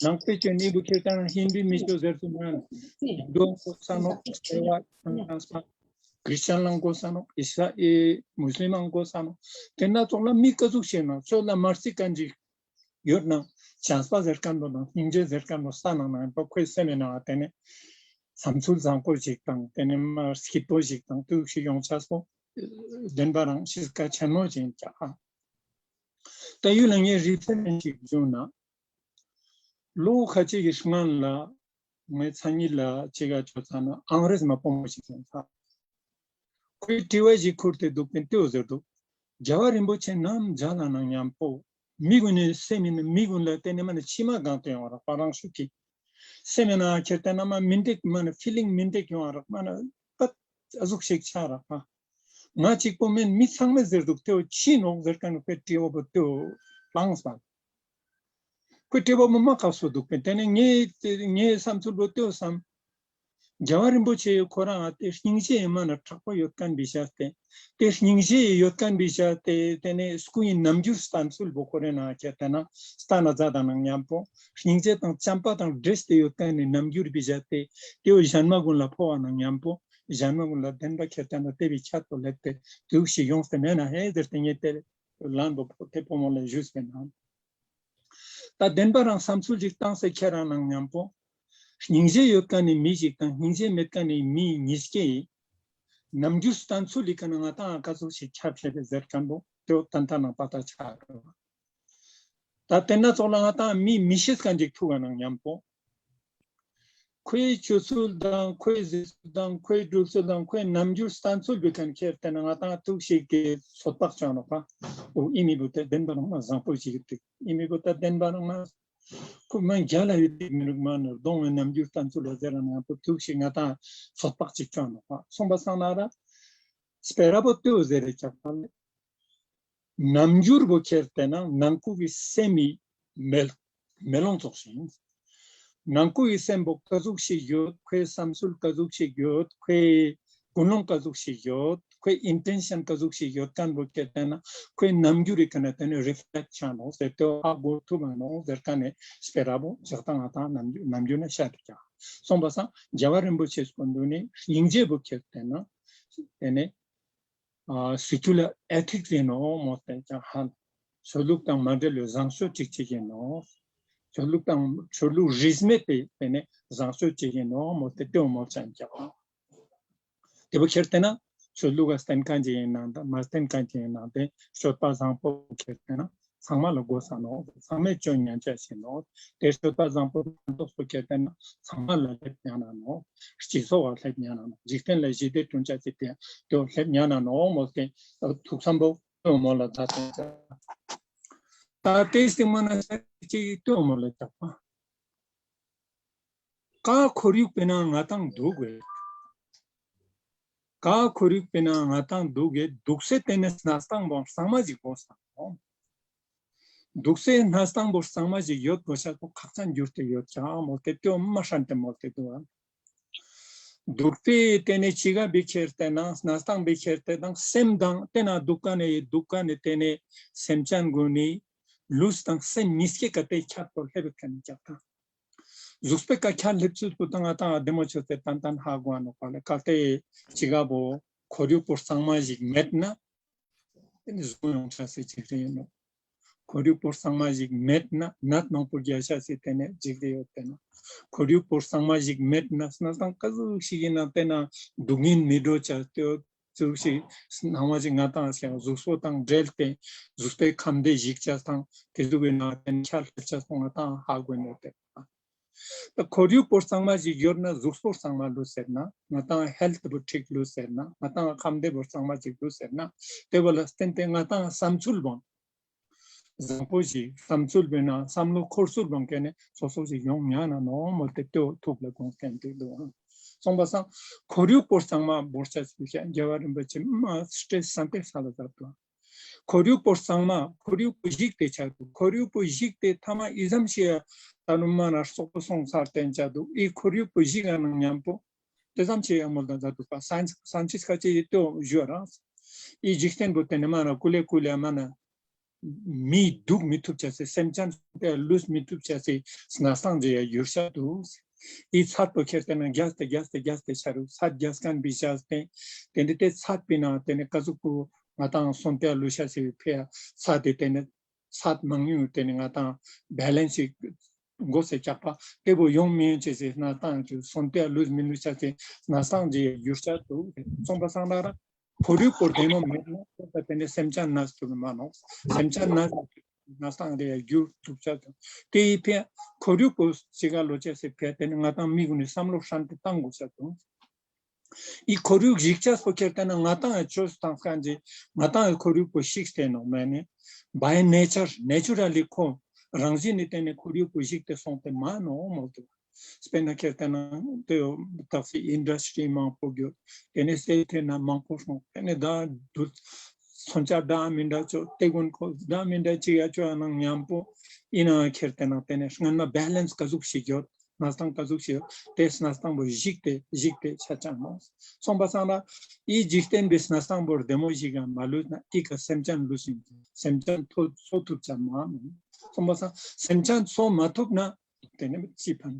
ནང་པའི་ཅོ་ཡུལ་བོ་ཁྱེར་ཏེ་ན་ཧིན་དུ་མི་ཅོ་ཟེར་དུག་མ་ན། ཧིན་དུ་ཨང་གོས་ས་ནོག། ཁྲིས་ཅན་ལ་གོས་ས་ནོག། ཨི་ས་ཨི་མུས་ལིམ་ཨང་གོས་ས་ནོག། ཏེ་ན་ཙོགས་ལ་མི་ཀ་ཟུག་ཤིག་ན་ཆོས་ལ་མ་རྩི་ཁན་ཅིག་ཡོད་ན་བྱམས་པ་ཟེར་ཁན་བོ་དང་སྙིང་རྗེ་ཟེར་ཁན་བོ་ས་ནང་ན་ཡོད་པ་ཁོའི་སེམས་ནང་ཏེ་ནེ་བསམ་ཚུལ་བཟང་པོ་ཞིག་དང་ཏེ་ནེ་མ་སྐྱིད་པོ་ཞིག་དང་ཏེ་ཟུག་ཤིག་ཡོང་ཆ་སོང་། བདེན་པ་རང་ཤེས་ཀ་ཆེན་མོ་ཅིག་ཨིན་ཀྱག་ཧ། ཏ་ཡུལ་ལ་ངའི་རི་ཕེ་རེནས་ཤིག་བྱུང་ན། ལོ་ཁ་ཅིག་གི་སྔན་ལ་ངའི་མཚན་ཉིད་ལ་ཅི་ག་ཅོ་ཙ་ན་ཨང་རེས་མ་དཔོན་པོ་ཞིག་ཡོང་ཚར། ཁོའི་དྲི་བ་ཞིག་ཁུར་ཏེ་དུག་པིན་ཏེ་བོ་ཟེར་དུག། རྒྱལ་བ་རིན་པོ་ཆེ་ནམ་མཇལ་ན་ནང་མཉམ་པོ་མི་གུན་ནི་སེམས་ཨིན་ན་མི་གུན་ལ་ཏེ་ནེ་མ་ན་མཆི་མ་གང་ཏེ་ཡོང་རག་པ་རང་ཤུགས་ཀྱིས། སེམས་ཨིན་ན་ཁྱེར་ཏེ་ན་མ་མི་འགྲིག་མ་ན་ཕི་ལིང་མི་འགྲིག་ཡོང་རག་མ་ན་པ་ཨ་ཟུག་ཤིག་ཆ་རག་པ། ང་གཅིག་པོ་མན་མི་ཚང་མས་ཟེར་དུག་ཏེ་བོ་ཅི་ནོག་ཟེར་ཁན་ཁོའི་དྲི་བ་བོ་ཏེ་བོ་ལངས་པ། ཁོའི་དྲི་བ་བོ་མ་ཁག་སོ་དུག་པིན། ཏེ་ནེ་ངའི་ངའི་བསམ་ཚུལ་བོ་ཏེ་བོ་བསམ། རྒྱལ་བ་རིན་པོ་ཆེ་ཁོ་རང་ཨ་ཏེ་སྙིང་རྗེ་ཨིན་མ་ན་དྲག་པོ་ཡོད་ཁན་བི་ཞག་སྟེ། ཏེ་སྙིང་རྗེ་ཡོད་ཁན་བི་ཞག་སྟེ་ཏེ་ནེ་སྐུ་ཨིན་རྣམ་འགྱུར་སྟན་ཚུལ་བོ་ཁོ་རེ་ན་ཁྱེར་ཏེ་ན་སྟན་ན་མཛད་ད་ནང་མཉམ་པོ་སྙིང་རྗེ་དང་བྱམས་པ་དང་འདྲེས་ཏེ་ཡོད་ཁན་ནི་རྣམ་འགྱུར་བི་ཞག་སྟེ་ཏེ་བོ་ཞན་མ་གུན་ལ་ཕོག་པ་ནང་མཉམ་པོ་ཞན་མ་གུན་ལ་བདེན་པ་ཁྱེར་ཏེ་ན་ཏེ་བི་ཆད་པོ་ལེབས་ཏེ་དུག་ཤིག་ཡོངས་ཏེ་མེད་ན་ཧེ་ཟེར་ཏེ་ངས་ཏེ་ལན་བོ་ཕོ་ཏེ་བུ་མོ་ལ་ཞུས་པིན་ན། ཏ་བདེན་པ་རང་བསམ་ཚུལ་ཅིག་བཏང་སྟེ་ཁྱེར་ར་ནང་མཉམ་པོ། སྙིང་རྗེ་ཡོད་ཁན་ནི་མི་ཞིག་དང་སྙིང་རྗེ་མེད་ཁན་ནི་མི་ཉིས་ཀའི་རྣམ་འགྱུར་སྟན་ཚུལ་ལི་ཀ་ནེ་ང་ཏང་ཀ་ཟུག་ཤིག་ཁྱབ་ཤེས་པའི་ཟེར་ཁན་བོ་ཏེ་བོ་ཏན་ཏན་ནང་པ་ཏ་ཆ་རུ། ཏ་ཏེ་ན་ཙོགས་ལ་ང་ཏང་མི་མི་ཤེས་ཁན་ཅིག་ཐུག་ག་ནང་མཉམ་པོ། ཁོའི་སྤྱོད་ཚུལ་དང་ཁོའི་གཟིགས་ཚུལ་དང་ཁོའི་སྒྲུབ་ཚུལ་དང་ཁོའི་རྣམ་འགྱུར་སྟན་ཚུལ་བི་ཀ་ནེ་ཁྱེར་ཏེ་ན་ང་ཏང་ཐུག་ཤིག་གི་ཚོད་དཔག་ཅོ་ནོག་པ། འོ་ཨི་མི་བོ་ཏ་བདེན་པ་རང་མ་བཟང་པོ་ཞིག་ཏེ་ཨི་མི་བོ་ཏ་བདེན་པ་རང་མ་ཁོ་མ་རྒྱལ་ལ་ཡོད་དེ་མི་རུག་མ་ནོར་གདོང་བའི་རྣམ་འགྱུར་སྟན་ཚུལ་ལ་ཟེར་ར་ན་ཡང་ཐུག་ཤིག་ང་ཏང་ཚོད་དཔག་ཅིག་ཅོ་ནོག་པ། སོང་པ་སང་ན་ར་སྤེ་ར་བོ་ཏེ་བོ་ཟེར་རེ་ཀྱག་པ་ལེ། རྣམ་འགྱུར་བོ་ཁྱེར་ཏེ་ན་ནང་ཁུག་གི་སེམས་མི་མེ་མེ་ལོང་ཙོགས་ཤིག་ཨིན། ནང་ཁུག་གི་སེམས་པོ་ཀ་ཟུག་ཤིག་ཡོད། ཁོའི་བསམ་ཚུལ་ཀ་ཟུག་ཤིག་ཡོད། ཁོའི་ཀུན་སློང་ཀ་ཟུག་ཤིག་ཡོད། ཁོའི་ཨིན་ཊེན་ཤན་ཀ་ཟུག་ཤིག་ཡོད་ཁན་བོ་ཁྱེར་ཏེ་ན་ཁོའི་རྣམ་འགྱུར་རི་ཀ་ནེ་ཏེ་ནེ་རི་ཕི་ལེཀྚ་ཆ་ནོག་ཟེར་ཏེ་ཧ་གོ་ཐུབ་བ་ནོག་ཟེར་ཁན་ནི་སྤེ་ར་བོ་ཇག་ཏང་ང་ཏང་རྣམ་འགྱུར་ནེ་ཤད་དེ་ཀྱག། སོང་པ་སང་རྒྱལ་བ་རིན་པོ་ཆེ་སྐུ་མདུན་ནི་སྙིང་རྗེ་བོ་ཁྱེར་ཏེ་ན་ཏེ་ནེ་ཨ་སེ་ཀུ་ལར་ཨེ་ཐིཀྶ་ཨིན་ནོག་མོལ་ཏེ་ཀྱག་ཧ། ཆོས་ལུགས་དང་མ་འབྲེལ་བའི་བཟང་སྤྱོད་ཅིག་ཅིག་ཨིན་ནོག། ཆོས་ལུགས་དང་ཆོས་ལུགས་རིས་མེད་དེ་ཏེ་ནེ་བཟང་སྤྱོད་ཅིག་ཨིན་ནོག་མོལ་ཏེ་ཏེ་བོ་མོལ་ཅན་ཀྱག་ཧ། ཏེ་བོ་ཁྱེར་ཏེ་ན་ཆོས་ལུགས་ལ་བརྟེན་ཁན་ཅིག་ཨིན་ནང་དང་མ་བརྟེན་ཁན་ཅིག་ཨིན་ནང་ཏེ་སྤྱོད་པ་བཟང་པོ་ཁྱེར་ཏེ་ན་ཚང་མ་ལ་གོས་ས་ནོག། ཚང་མས་ཅོ་ཉན་ཆ་ཞིག་ནོག། ཏེ་སྤྱོད་པ་བཟང་པོ་ཕན་ཐོགས་པོ་ཁྱེར་ཏེ་ན་ཚང་མ་ལ་སླེབས་ཉན་ན་ནོག། སྤྱི་ཚོགས་ལ་སླེབས་ཉན་ན་ནོག། འཇིག་རྟེན་ལ་ཞི་བདེ་བསྐྲུན་ཆ་ཅིག་ཏེ་ཏེ་བོ་སླེབས་ཉན་ན་ནོག་མོལ་ཏེ་ཐུགས་བསམ་པོ་ཏེ་བོ་མོལ་ལ་མཛད་དེ། ཏ་ཏེ་སྟིང་མ་ན་ཅིག་ཏེ་བོ་མོལ་ལ་ཀྱག་པ། ཀ་ཁོར་ཡུག་པེ་ནང་ང་ཏང་དུག་གེ། ཀ་ཁོར་ཡུག་པེ་ནང་ང་ཏང་དུག་གེ། དུག་སེ་ཏེ་ནེ་གནས་སྟངས་བོ་གཙང་མ་ཞིག་གོས་ས་ནོག། དུག་སའི་གནས་སྟངས་པོ་གཙང་མ་ཞིག་ཡོད་དགོས་ཤེས་པོ་ཁག་ཅན་གྱུར་ཏེ་ཡོད་ཀྱག་མོལ་ཏེ་ཏེ་བོ་མ་ཧྲན་ཏེ་མོལ་ཏེ་དུག་ཨ། དུག་སའི་ཏེ་ནེ་ཅི་ག་བི་ཁྱེར་ཏེ་ན་གནས་སྟངས་བི་ཁྱེར་ཏེ་དང་སེམས་དང་ཏེ་ན་དུག་ཀ་ནེ་དུག་ཀ་ནེ་ཏེ་ནེ་སེམས་ཅན་གུན་ནི་ལུས་དང་སེམས་ཉིས་ཀའི་ཀ་ཏེ་ཁྱད་པར་ལྷེབ་ཁན་ཀྱག་ད། གཟུགས་པོའི་ཀ་ཁྱད་ལྷེབ་ཚུལ་པོ་ད་ང་དང་བདེ་མོ་ཅོས་ཏེ་ཏན་ཏན་ཧ་གོ་ནོག་པ་ལེ། གལ་ཏེ་ཅི་ག་བོ་ཁོར་ཡུག་པོ་གཙང་མ་ཞིག་མེད་ན་ཏེ་ནེ་གཟུགས་ཡོང་ཆ་སེ་ཅིག་རེ་ཨིན་ནོག། ཁོར་ཡུག་པོ་གཙང་མ་ཞིག་མེད་ན་ནད་མང་པོ་རྒྱག་ཆ་སེ་ཏེ་ནེ་ཅིག་རེ་ཡོད་ཏེ་ན། ཁོར་ཡུག་པོ་གཙང་མ་ཞིག་མེད་ན་གནས་སྟངས་ཀ་ཟུག་ཞིག་ཨིན་ན་ཏེ་ན་སྡུག་བསྔལ་མི་འགྲོ་ཆ་ཏེ་ཙུག་ཞིག་སྣང་བ་ཞིག་ང་དང་ཞིག་གཟུགས་པོ་དང་འབྲེལ་ཏེ་གཟུགས་པོའི་ཁམས་བདེ་ཞིག་ཆ་དང་ཏེ་ཟུག་གི་ནང་ཏེ་ནེ་ཁྱད་ལྷེབ་ཆ་སོང་ང་དང་ཧ་གོ་ནོག་ཏེ། ད་ཁོར་ཡུག་པོ་གཙང་མ་ཞིག་ཡོད་ན་གཟུགས་པོ་གཙང་མ་ལུས་ཟེར་ན་ང་དང་ཧེལཐ་པོ་ཁྲིག་ལུས་ཟེར་ན་ང་དང་ཁམས་བདེ་པོ་གཙང་མ་ཞིག་ལུས་ཟེར་ན་ཏེ་བོ་ལ་བརྟེན་ཏེ་ང་དང་བསམ་ཚུལ་བོ་བཟང་པོ་ཞིག་བསམ་ཚུལ་བོ་ན་བསམ་བློ་འཁོར་ཚུལ་བོ་ཀ་ནེ་སོ་སོ་ཞིག་ཡོང་ཉན་ན་ནོག་མོལ་ཏེ་ཏེ་བོ་ཐུགས་ལ་དགོངས་ཏེ་འདུག་ཨང་། སོང་པ་སང་ཁོར་ཡུག་པོ་གཙང་མ་བོར་ཆ་ཞིག་རྒྱལ་བ་རིན་པོ་ཆེ་མ་སི་ཊེ་རེས་ཧྲན་ཏེ་སལ་ལ་ཛད་དུག། ཁོར་ཡུག་པོ་གཙང་མ་ཁོར་ཡུག་པོ་ཞིག་སྟེ་ཆ་དུག། ཁོར་ཡུག་པོ་ཞིག་སྟེ་ཐ་མ་ཨི་ཙམ་ཞིག་ཡ་ད་ནུ་མ་ན་སོག་པོ་སོང་ཚར་ཏེ་ཆ་དུག། ཨི་ཁོར་ཡུག་པོ་ཞིག་ག་ནང་ཉམ་པོ་ཏེ་ཙམ་ཞིག་ཡ་མོལ་ད་ཛད་དུག་པ། སའེན་སི་ཁ་ཅིག་ཏེ་བོ་ཞུ་རང་། ཨི་འཇིག་རྟེན་པོ་ཏེ་ནེ་མ་ན་ཀུ་ལེ་ཀུ་ལེ་མ་ན་མི་དུག་མི་ཐུབ་ཆ་སེ་སེམས་ཅན་ཏེ་ལུས་མི་ཐུབ་ཆ་སེ་གནས་སྟངས་ཞིག་ཡ་གྱུར་ཆ་དུག། ཨི་ཚད་པོ་ཁྱེར་ཏེ་ན་རྒྱས་ཏེ་རྒྱས་ཏེ་རྒྱས་ཏེ་ཆ་རུག། ཚད་རྒྱས་ཁན་བི་ཆ་སྟེ་ཏེ་ནེ་ཏེ་ཚད་པི་ནང་ཏེ་ནེ་ཀ་ཟུག་པོ་ང་དང་སོན་ཏེ་ལུས་ཆ་སེ་ཕི་ཡ་ཚད་དེ་ཏེ་ནེ་ཚད་མང་ཉུང་ཏེ་ནེ་ང་དང་བེ་ལེན་སི་ཞིག་དགོས་སེ་ཆགས་པ་ཏེ་བོ་ཡོང་མི་ཡོང་ཆ་སེ་གནས་སྟངས་ཞིག་སོན་ཏེ་ལུས་མི་ལུས་ཆ་སེ་གནས་སྟངས་ཞིག་གྱུར་ཆ་དུག། སོང་པ་སང་ན་ར་ཁོར་ཡུག་པོ་བདེ་མོ་མེད་ན་ཏེ་ནེ་སེམས་ཅན་གནས་ཐུབ་མ་ནོག། སེམས་ཅན་གནས་གནས་སྟངས་དེ་གྱུར་ཐུབ་ཆ་དུག། ཏེ་ཡི་ཕི་ཡ་ཁོར་ཡུག་པོ་ཅི་ག་ལོ་ཆ་སེ་ཕི་ཡ་ཏེ་ནེ་ང་དང་མི་གུན་ནི་བསམ་བློ་ཧྲན་ཏེ་བཏང་དགོས་ཆ་དུག། ཨི་ཁོར་ཡུག་ཞིག་ཆ་སོ་ཁྱེར་ཏེ་ན་ང་དང་ཡ་ཆོས་བཏང་ཁན་ཞིག་ང་དང་ཡ་ཁོར་ཡུག་པོ་ཞིག་སྟེ་ནོག་མེད་ནི་བའི་ནེ་ཅར་ནེ་ཅུ་ར་ལི་ཁོ་རང་བཞིན་ནི་ཏེ་ནེ་ཁོར་ཡུག་པོ་ཞིག་སྟེ་སོང་སྟེ་མ་ནོག་མོལ་དུག། དཔེར་ན་ཁྱེར་ཏེ་ན་ཏེ་ཏག་སི་ཨིན་ཌས་ཊྲི་མང་པོ་གྱུར། ཏེ་ནེ་སེ་ཏེ་ན་མང་པོ་སོང་། ཏེ་ནེ་ད་དུ་མཚོན་ཆ་འདྲ་མི་འདྲ་ཅོ་ཏེ་གུན་ཁོ་འདྲ་མི་འདྲ་ཅིག་ཡ་ཅོ་ཡ་ནང་ཉམ་པོ་ཨིན་ན་ཁྱེར་ཏེ་ན་ཏེ་ནེ་སྔན་མ་བེ་ལེན་སི་ཀ་ཟུག་ཞིག་ཡོད། གནས་སྟངས་ཀ་ཟུག་ཞིག་ཡོད། ཏེ་གནས་སྟངས་པོ་ཞིག་སྟེ་ཞིག་སྟེ་ཆ་ཅང་མོ། སོང་པ་སང་ན་ཨི་འཇིག་རྟེན་པའི་གནས་སྟངས་པོ་བདེ་མོ་ཞིག་ག་མ་ལུས་ན་ཨི་ཀ་སེམས་ཅན་ལུས་ཤིང་སེམས་ཅན་འཚོ་འཚོ་ཐུབ་ཅང་མ་ནོག། སོང་པ་སང་སེམས་ཅན་འཚོ་མ་ཐུབ་ན་ཏེ་ནེ་ཅི་ཕན་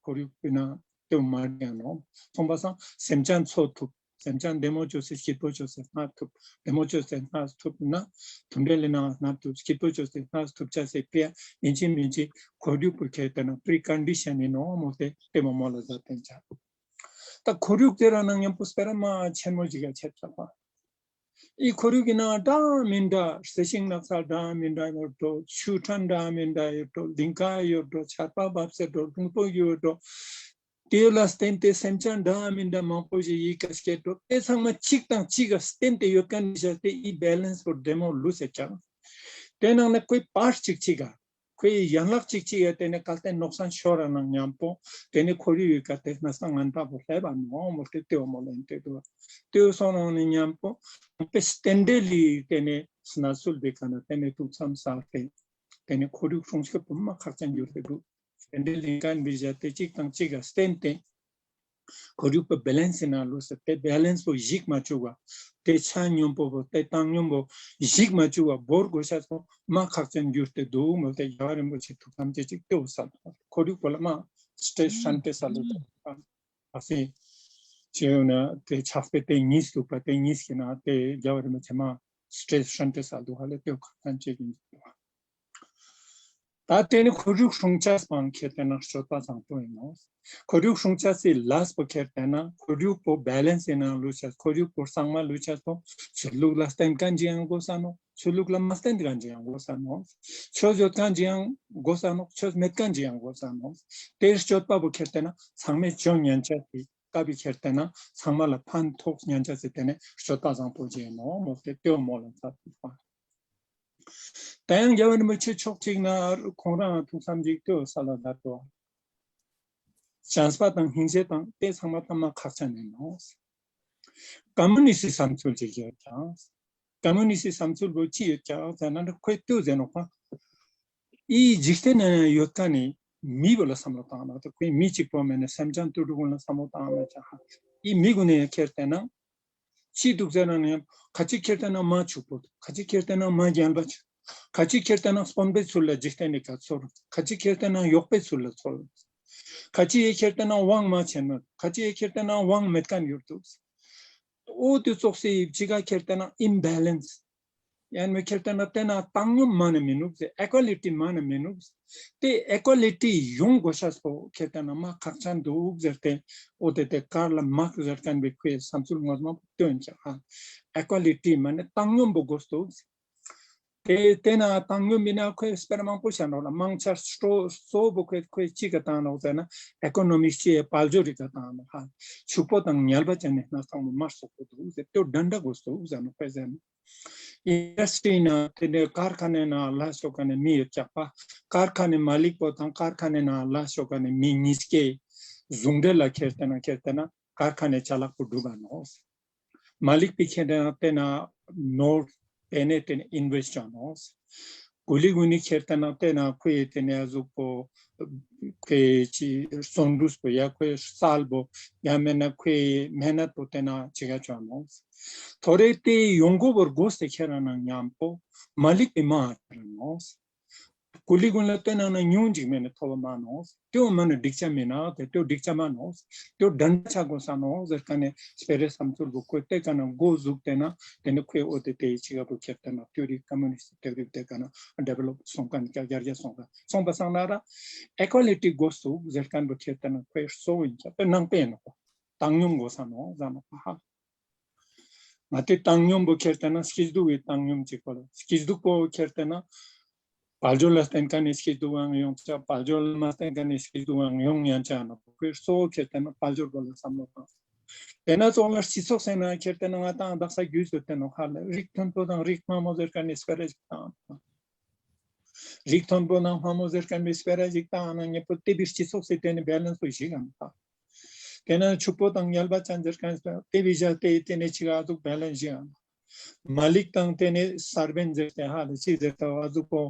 ཁོར་ཡུག་པོའི་ནང་ཏེ་མ་རྒྱ་ནོག། སོང་པ་སང་སེམས་ཅན་འཚོ་ཐུབ། སེམས་ཅན་བདེ་མོ་ཅོས་སེ་སྐྱིད་པོ་ཅོས་སེ་གནས་ཐུབ། བདེ་མོ་ཅོས་སེ་གནས་ཐུབ་ན་དུད་འགྲོ་ལི་ནང་གནས་ཐུབ། སྐྱིད་པོ་ཅོས་སེ་གནས་ཐུབ་ཆ་སེ་ཕི་ཡ་ཨིན་ཅི་མིན་ཅི་ཁོར་ཡུག་པོ་ཁྱེར་ཏེ་ན་པྲི་ཀོན་ཌི་ཤན་ཨིན་ནོག་མོལ་ཏེ་ཏེ་མོ་མོལ་ལ་ཛད་དེ་ཆ། ད་ཁོར་ཡུག་ཏེ་ར་ནང་ཉམ་པོ་སྤེ་ར་མ་ཆེན་མོ་ཞིག་ག་ཆད་ཆ་པ། ཨི་ཁོར་ཡུག་གི་ནང་འདྲ་མི་འདྲ་རྩི་ཤིང་ནགས་ཚལ་འདྲ་མི་འདྲ་ཡོད་འགྲོ། ཆུ་ཕྲན་འདྲ་མི་འདྲ་ཡོད་འགྲོ། ལིང་ག་ཡོད་འགྲོ། ཆར་པ་བབས་སེ་འགྲོ། རྡུང་པོ་ཡོད་འགྲོ། ཏེ་ལ་བརྟེན་ཏེ་སེམས་ཅན་འདྲ་མི་འདྲ་མང་པོ་ཞིག་ཡི་ཀ་སྐྱེ་འགྲོ། ཏེ་ཚང་མ་ཅིག་དང་ཅིག་ག་བརྟེན་ཏེ་ཡོད་ཁན་ནི་ཞག་སྟེ་ཨི་བེ་ལེན་སི་པོ་བདེ་མོ་ལུས་སེ་ཆ། ཏེ་ནང་ནེ་ཁོའི་པཱརཊ་ཅིག་ཅིག་ག་ཁོའི་ཡན་ལག་ཅིག་ཅིག་ཡ་ཏེ་ནེ་གལ་ཏེ་ནོག་སན་ཤོར་ར་ནང་ཉམ་པོ་ཏེ་ནེ་ཁོར་ཡུག་ཡི་ཀ་ཏེ་གནས་སྟངས་ངན་པ་པོ་ལྷེབ་བ་ནོག་མོལ་ཏེ་ཏེ་བོ་མོལ་ལེན་ཏེ་དུག། ཏེ་བོ་སོང་ནང་ནེ་ཉམ་པོ་ཏེ་རྟེན་འབྲེལ་ལི་ཏེ་ནེ་གནས་ཚུལ་དེ་ཀ་ན་ཏེ་ནེ་ཐུགས་བསམ་ཟེར་ཏེ་ཏེ་ནེ་ཁོར་ཡུག་སྲུང་སྐྱོབ་པོ་མ་ཁག་ཅན་གྱུར་ཏེ་དུག། རྟེན་འབྲེལ་ལིང་ཀ་བི་ཞག་སྟེ་ཅིག་དང་ཅིག་ག་བརྟེན་ཏེ་ཁོར་ཡུག་པོ་བེ་ལེན་སི་ནང་ལུས་སེ་ཏེ་བེ་ལེན་སི་པོ་ཞིག་མ་ཅུག་པ། ཏེ་ཆ་སྙོམས་པོ་བོ་ཏེ་བཏང་སྙོམས་པོ་ཞིག་མ་ཅུག་པ་བོར་དགོས་ཤེས་པོ་མ་ཁག་ཅན་གྱུར་ཏེ་དུག་མོལ་ཏེ་རྒྱལ་བ་རིན་པོ་ཆེ་ཐུགས་བསམ་ཅིག་ཅིག་ཏེ་བོ་སལ། ཁོར་ཡུག་པོ་ལ་མ་སི་ཊེ་རེས་ཧྲན་ཏེ་སལ་ལོ། ཨ་སེ་ཅི་ཡོད་ན་ཏེ་ཕྱག་དཔེ་ཏེ་ཉིས་དུག་པ། ཏེ་ཉིས་ཀྱི་ནང་ཏེ་རྒྱལ་བ་རིན་པོ་ཆེ་མ་སི་ཊེ་རེས་ཧྲན་ཏེ་སལ་དུག་ཧ་ལེ། ཏེ་བོ་ཁག་ཅན་ཅིག་ཨིན་དུག། ད་ཏེ་ནེ་ཁོར་ཡུག་སྲུང་ཆ་སྤང་ཁྱེར་ཏེ་ན་སྤྱོད་པ་བཟང་པོ་ཨིན་ནོག། ཁོར་ཡུག་སྲུང་ཆ་སི་ལས་པོ་ཁྱེར་ཏེ་ན་ཁོར་ཡུག་པོ་བེ་ལེན་སི་ནང་ལུས་ཆ། ཁོར་ཡུག་པོ་གཙང་མ་ལུས་ཆ་སོ་ཆོས་ལུགས་ལ་བརྟེན་ཁན་ཅིག་ཡང་དགོས་ས་ནོག། ཆོས་ལུགས་ལ་མ་བརྟེན་ཁན་ཅིག་ཡང་དགོས་ས་ནོག། ཆོས་ཡོད་ཁན་ཅིག་ཡང་དགོས་ས་ནོག། ཆོས་མེད་ཁན་ཅིག་ཡང་དགོས་ས་ནོག། ཏེ་སྤྱོད་པ་པོ་ཁྱེར་ཏེ་ན་ཚང་མས་ཅོ་ཉན་ཆ་སི་ཀ་བི་ཁྱེར་ཏེ་ན་ཚང་མ་ལ་ཕན་ཐོགས་ཉན་ཆ་སི་ཏེ་ནེ་སྤྱོད་པ་བཟང་པོ་ཅིག་ཨིན་ནོག་མོལ་ཏེ་ཏེ་བོ་མོལ་ལ་ཛད་དུག་པ། ད་ཡང་རྒྱལ་བ་རིན་པོ་ཆེ་ཕྱོགས་གཅིག་ན་ཁོང་རང་ཐུགས་བསམ་ཅིག་ཏེ་བོ་སལ་ལ་ཛད་དོ། བྱམས་པ་དང་སྙིང་རྗེ་དང་ཏེ་ཚང་མ་ཐ་མ་ཁག་ཅན་ཨིན་ནོག། ཀོམ་མུ་ནིསྟ་སི་བསམ་ཚུལ་ཅིག་ཡོད་ཀྱང་། ཀོམ་མུ་ནིསྟ་སི་བསམ་ཚུལ་བོ་ཅི་ཡོད་ཀྱང་ཟེར་ན་ཁོས་ཏེ་བོ་ཟེར་ནོག་པ། ཨི་འཇིག་རྟེན་ན་ཡོད་ཁན་ནི་མི་བོ་ལ་བསམ་བློ་བཏང་ན་ཏེ་ཁོའི་མི་གཅིག་པོ་མེན་ན་སེམས་ཅན་དུད་འགྲོ་ཀུན་ལ་བསམ་བློ་བཏང་ན་ཅང་ཧ། ཨི་མི་ཀུན་ནི་ཁྱེར་ཏེ་ན་ཅི་དུག་ཟེར་ན་ནི་ཁ་ཅིག་ཁྱེར་ཏེ་ན་མ་ཕྱུག་པོ་དུག། ཁ་ཅིག་ཁྱེར་ཏེ་ན་མ་རྒྱལ་བ་ཅིག། ཁ་ཅིག་ཁྱེར་ཏེ་ན་དཔོན་པོའི་ཚུལ་ལ་འཇིག་རྟེན་ནི་ཀ་ཚོར། ཁ་ཅིག་ཁྱེར་ཏེ་ན་གཡོག་པོའི་ཚུལ་ལ་ཚོར། ཁ་ཅིག་ཁྱེར་ཏེ་ན་དབང་མ་ཆེན་མོ། ཁ་ཅིག་ཁྱེར་ཏེ་ན་དབང་མེད་ཁན་ཡོད་དུག། འོ་ཏེ་ཙོགས་སི་ཅིག་ག་ཁྱེར་ཏེ་ན་ཨིམ་བེ་ལེནས། ཡང་མེན་ཁྱེར་ཏེ་ན་ཏེ་ན་བཏང་སྙོམས་མ་ནེ་མི་ནུག་ཟེར། ཨི་ཀོ་ལི་ཊི་མ་ནེ་མི་ནུག་ཟེར། ཏེ་ཨི་ཀོ་ལི་ཊི་ཡོང་གོས་ཤེས་པོ་ཁྱེར་ཏེ་ན་མ་ཁག་ཅན་དུག་ཟེར་ཏེ། འོ་ཏེ་ཏེ་ཀརལ་མཱརྐས་ཟེར་ཁན་བོའི་ཁོའི་བསམ་ཚུལ་ངོ་མ་པོ་ཏེ་ཨིན་ཀྱག་ཧ། ཨི་ཀོ་ལི་ཊི་མ་ནེ་བཏང་སྙོམས་པོ་གོས་དུག་ཟེར། ཏེ་ཏེ་ན་བཏང་སྙོམས་མེན་ན་ཁོའི་སྤེ་ར་མང་པོ་ཤད་ནོག་ལ། མང་ཆེ་སྤྲོ་སོ་བོ་ཁོའི་ཁོའི་ཅི་ག་བཏང་ནོག་ཟེར་ན་ཨི་ཀོ་ནོ་མིག་སི་ཅི་དཔལ་འབྱོར་རི་ཀ་བཏང་ནོག་ཧ། ཕྱུག་པོ་དང་ཉལ་བ་ཅན་ནི་ནང་ཚང་མ་མ་སོག་པོ་དུག་ཟེར། ཏེ་འདྲ་འདྲ་གོས་དུག་ཟེར་ནོག་ཁོའི་ཟེར་ན། ཨིན་ཌས་ཊི་རི་ན་ཏེ་ནེ་ཀར་ཁ་ནའི་ནང་ལ་ཞོག་ཁན་ནི་མི་ཡོད་ཀྱག་པ། ཀར་ཁ་ནའི་མ་ལིག་པོ་དང་ཀར་ཁ་ནའི་ནང་ལ་ཞོག་ཁན་ནི་མི་ཉིས་ཀའི་ཟུང་འབྲེལ་ལ་ཁྱེར་ཏེ་ན་ཁྱེར་ཏེ་ན་ཀར་ཁ་ནའི་ཅ་ལག་པོ་གྲུབ་པ་ནོག། མ་ལིག་པའི་ཁྱེར་ཏེ་ན་ཏེ་ན་ནོར་ཏེ་ནེ་ཏེ་ནེ་ཨིན་ཝེསྟ་ཅོ་ནོག། ཀུ་ལི་གུན་ནི་ཁྱེར་ཏེ་ན་ཏེ་ན་ཁོའི་ཏེ་ནེ་ཨ་ཟུག་པོ་ཁོའི་ཅི་བརྩོན་འགྲུས་པོ་ཡ་ཁོའི་སལ་པོ་ཡ་མེན་ན་ཁོའི་མེ་ནད་པོ་ཏེ་ན་ཅིག་ག་ཅོ་ནོག། ཐོ་རེ་ཏེ་ཡོང་གོ་བོར་གོས་ཏེ་ཁྱེར་ར་ན་ཉམ་པོ་མ་ལིག་པའི་མ་ཁྱེར་ར་ནོག། ཀུ་ལི་གུན་ལ་ཏེ་ན་ན་ཉུང་ཅིག་མེན་ན་ཐོབ་པ་མ་ནོག། ཏེའོ་མ་ནེ་འགྲིག་ཆ་མེན་ན་ཏེ་ཏེའོ་འགྲིག་ཆ་མ་ནོག། ཏེའོ་འདྲ་འདྲ་ཆ་གོས་ས་ནོག་ཟེར་ཁན་ནི་སྤེ་རའི་བསམ་ཚུལ་བོ་ཁོའི་ཏེ་ཀ་ན་གོ་ཟུག་ཏེ་ན་ཏེ་ནེ་ཁོའི་འོ་ཏེ་ཏེ་ཅིག་ག་བོ་ཁྱེར་ཏེ་ན་ཐོ་རི་ཀོ་མུ་ནིསྟ་ཐོ་རི་ཏེ་ཀ་ན་ཌེ་ཝེ་ལོབ་སོང་ཁན་ཀ་རྒྱ་རྒྱ་སོང་ཁན་སོང་པ་སང་ན་ར་ཨི་ཀོ་ལི་ཊི་གོས་དུག་ཟེར་ཁན་བོ་ཁྱེར་ཏེ་ན་ཁོའི་གཙོ་བོ་ཨིན་ཀྱག། ཏེ་ནང་པའི་ནོག་པ། བཏང་སྙོམས་གོས་ས་ནོག་ཟེར་ནོག་པ་ཧ། ང་ཏེ་བཏང་སྙོམས་པོ་ཁྱེར་ཏེ་ན་སྐྱིད་སྡུག་གི་བཏང་སྙོམས་ཅིག་པོ་ལ་སྐྱིད་སྡུག་པོ་ཁྱེར་ཏེ་ན་དཔལ་འབྱོར་ལ་བརྟེན་ཁན་ནི་སྐྱིད་སྡུག་ཡང་ཡོང་ཆ། དཔལ་འབྱོར་ལ་མ་བརྟེན་ཁན་ནི་སྐྱིད་སྡུག་ཡང་ཡོང་ཉན་ཆ་ནོག། ཁོའི་གཙོ་བོ་ཁྱེར་ཏེ་ན་དཔལ་འབྱོར་པོ་ལ་བསམ་བློ་བཏང་། ཏེ་ན་ཙོགས་ལ་སྤྱི་ཚོགས་ཟེར་ན་ཁྱེར་ཏེ་ན་ང་ཏང་དག་ས་རྒྱུས་སུ་ཏེ་ནོག་ཧ་ལ་རིགས་མཐོན་པོ་དང་རིགས་དམའ་མོ་ཟེར་ཁན་ནི་སྤེ་ར་ཞིག་བཏང་། རིགས་མཐོན་པོ་དང་དམའ་མོ་ཟེར་ཁན་ནི་སྤེ་ར་ཞིག་བཏང་ན་ཉེ་པོ་ཏེ་བི་སྤྱི་ཚོགས་སི་ཏེ་ནེ་བེ་ལེནས་པོ་ཞིག་ཨ་ནོག་ཧ། ཏེ་ན་ཕྱུག་པོ་དང་ཉལ་བ་ཅན་ཟེར་ཁན་ཏེ་བི་ཞག་ཏེ་ཏེ་ནེ་ཅིག་ཨ་ཟུག་བེ་ལེནས་ཞིག་ཨ་ནོག། མ་ལིག་དང་ཏེ་ནེ་སར་བེན་ཟེར་ཏེ་ཧ་ལ་ཅི་ཟེར་ཏེ་ཨ་ཟུག་པོ་